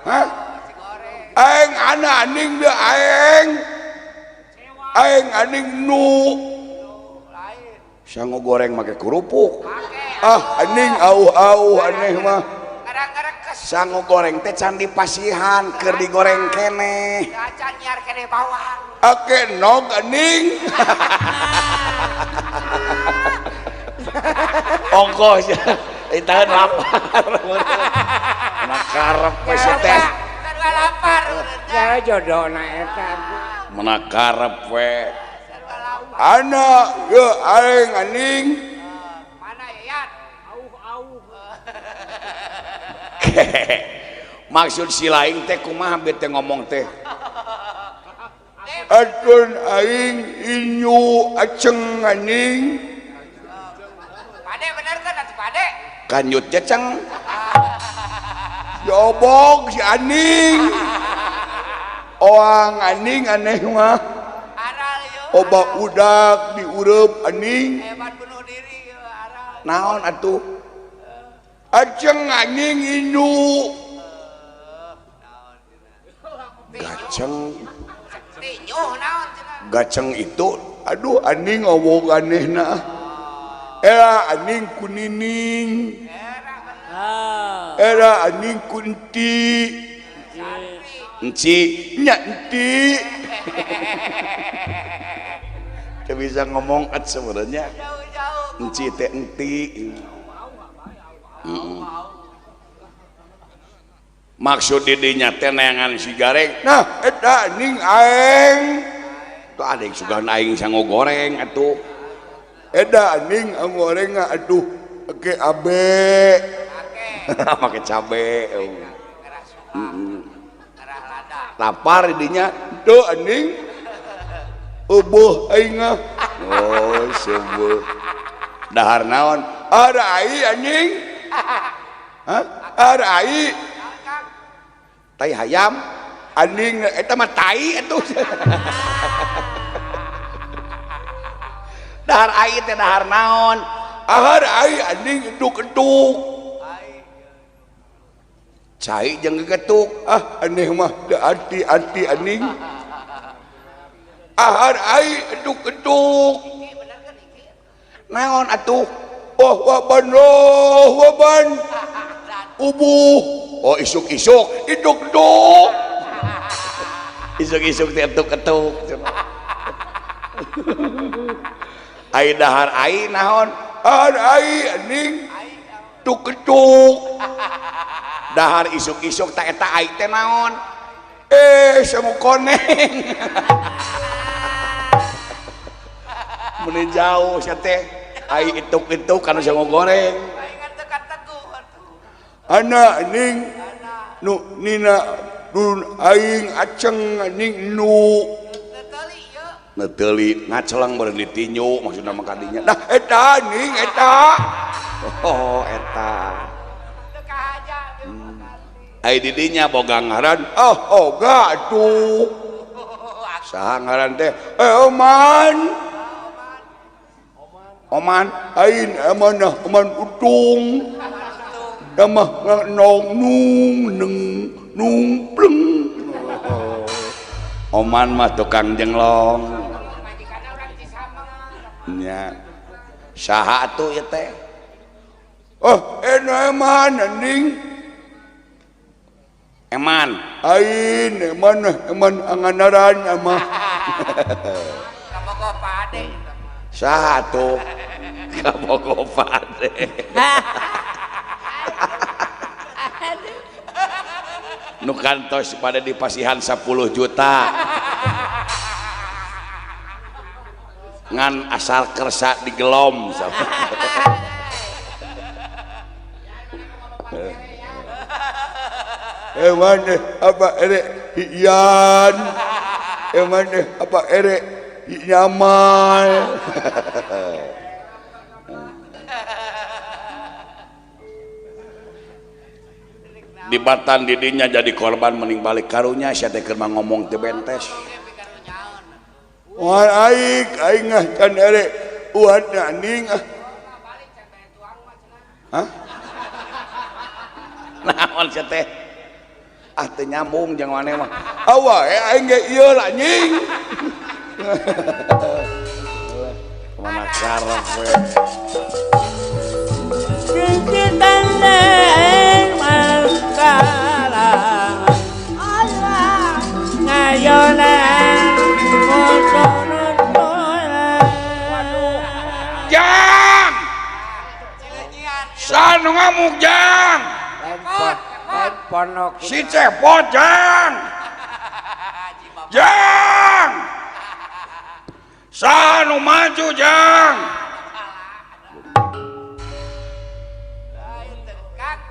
hah aing ana aning bieu aing aing aning nu sangu goreng make kerupuk ah aning au-au aneh mah sangu goreng teh can dipasihan keur digoreng keneh acan nyiar keneh bawang ake nog aning ongkos ditahan lapar nah karep we sia teh sarua lapar ya jodohna eta mana karep we ana ye aing aning mana Yayat auh-auh maksud si laing teh kumaha bete ngomong teh atun aing inyu aceng aning pade bener kan atuh pade kanjut ceceng jobog si aning oang aning aneh mah oba udak diureup aning hebat bunuh diri aral naon atuh aceng aning inyu gaceng gaceng itu aduh aning ngomong anehna era aning kunining era aning kunti enci nya enti teu bisa ngomong at sebenarnya enci teh enti. Maksud didinya teh neangan si gareng nah eta aning aing tuh ada yang sugan aing sangu goreng atuh eta aning goreng aduh ke abe make cabe lapar didinya tuh aning ubuh aing oh subuh dahar naon ada ai anjing hah ada ai tai hayam anjing eta mah tai atuh dahar ai teh dahar naon ahar ai anjing eduk-eduk cai jeung gegetuk ah aneh mah teu arti-arti anjing ahar ai eduk-eduk naon atuh oh waban oh waban ubuh oh isuk-isuk iduk-duk isuk-isuk teh etuk-etuk ai dahar ai naon ahar ai anjing tuk-tuk dahar isuk-isuk ta eta ai teh naon sangu koneng meni jauh sia teh ai ituk-ituk kana sangu goreng ana aning nu nina dun aing aceng aning nu neteuli ngacelang beureun ditinju maksudna mah kadinya nah eta aning eta oh eta ai didinya boga ngaran oh oga atuh saha ngaran teh oman oman aing amanah oman utung damah nong nung neng nung pleng oman mah tukang jenglong nya saha atuh ieu teh oh eman anjing eman aing eman eman anganaran mah kabogoh pade saha atuh kabogoh pade nu kantos pada dipasihan 10 juta. Ngan asal kersa digelom Eman apa erek hian eman apa erek nyaman di batan didinya jadi korban mending balik karunya sia teh keur ngomong teu bentes. Wah aing aing ah can erek uat ning ah. Hah? Naon sia teh? Ah teu nyambung jeung maneh mah. Awa aing ge ieu lah anjing. Kemana karep we. Jang! Sanu ngamuk jang! Si cepot jang! Jang! Sanu maju jang!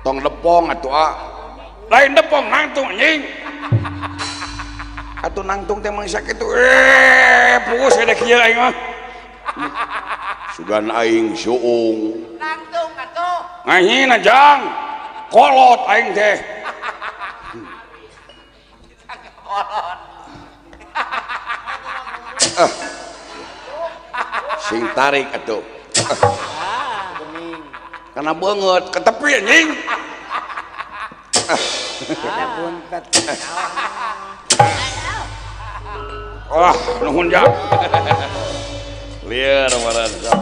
Tong lepong atuh ah. Lain depong nangtung anjing. Atuh nangtung teh mangsa kitu. Pugus ada kieu aing mah. Sugan aing suung. Nangtung atuh. Ngahina jang. Kolot aing teh. Kolot. Sing tarik atuh. Karena banget ketepi anjing. Buntet. Wah, nuhun jang. Lieur maransa.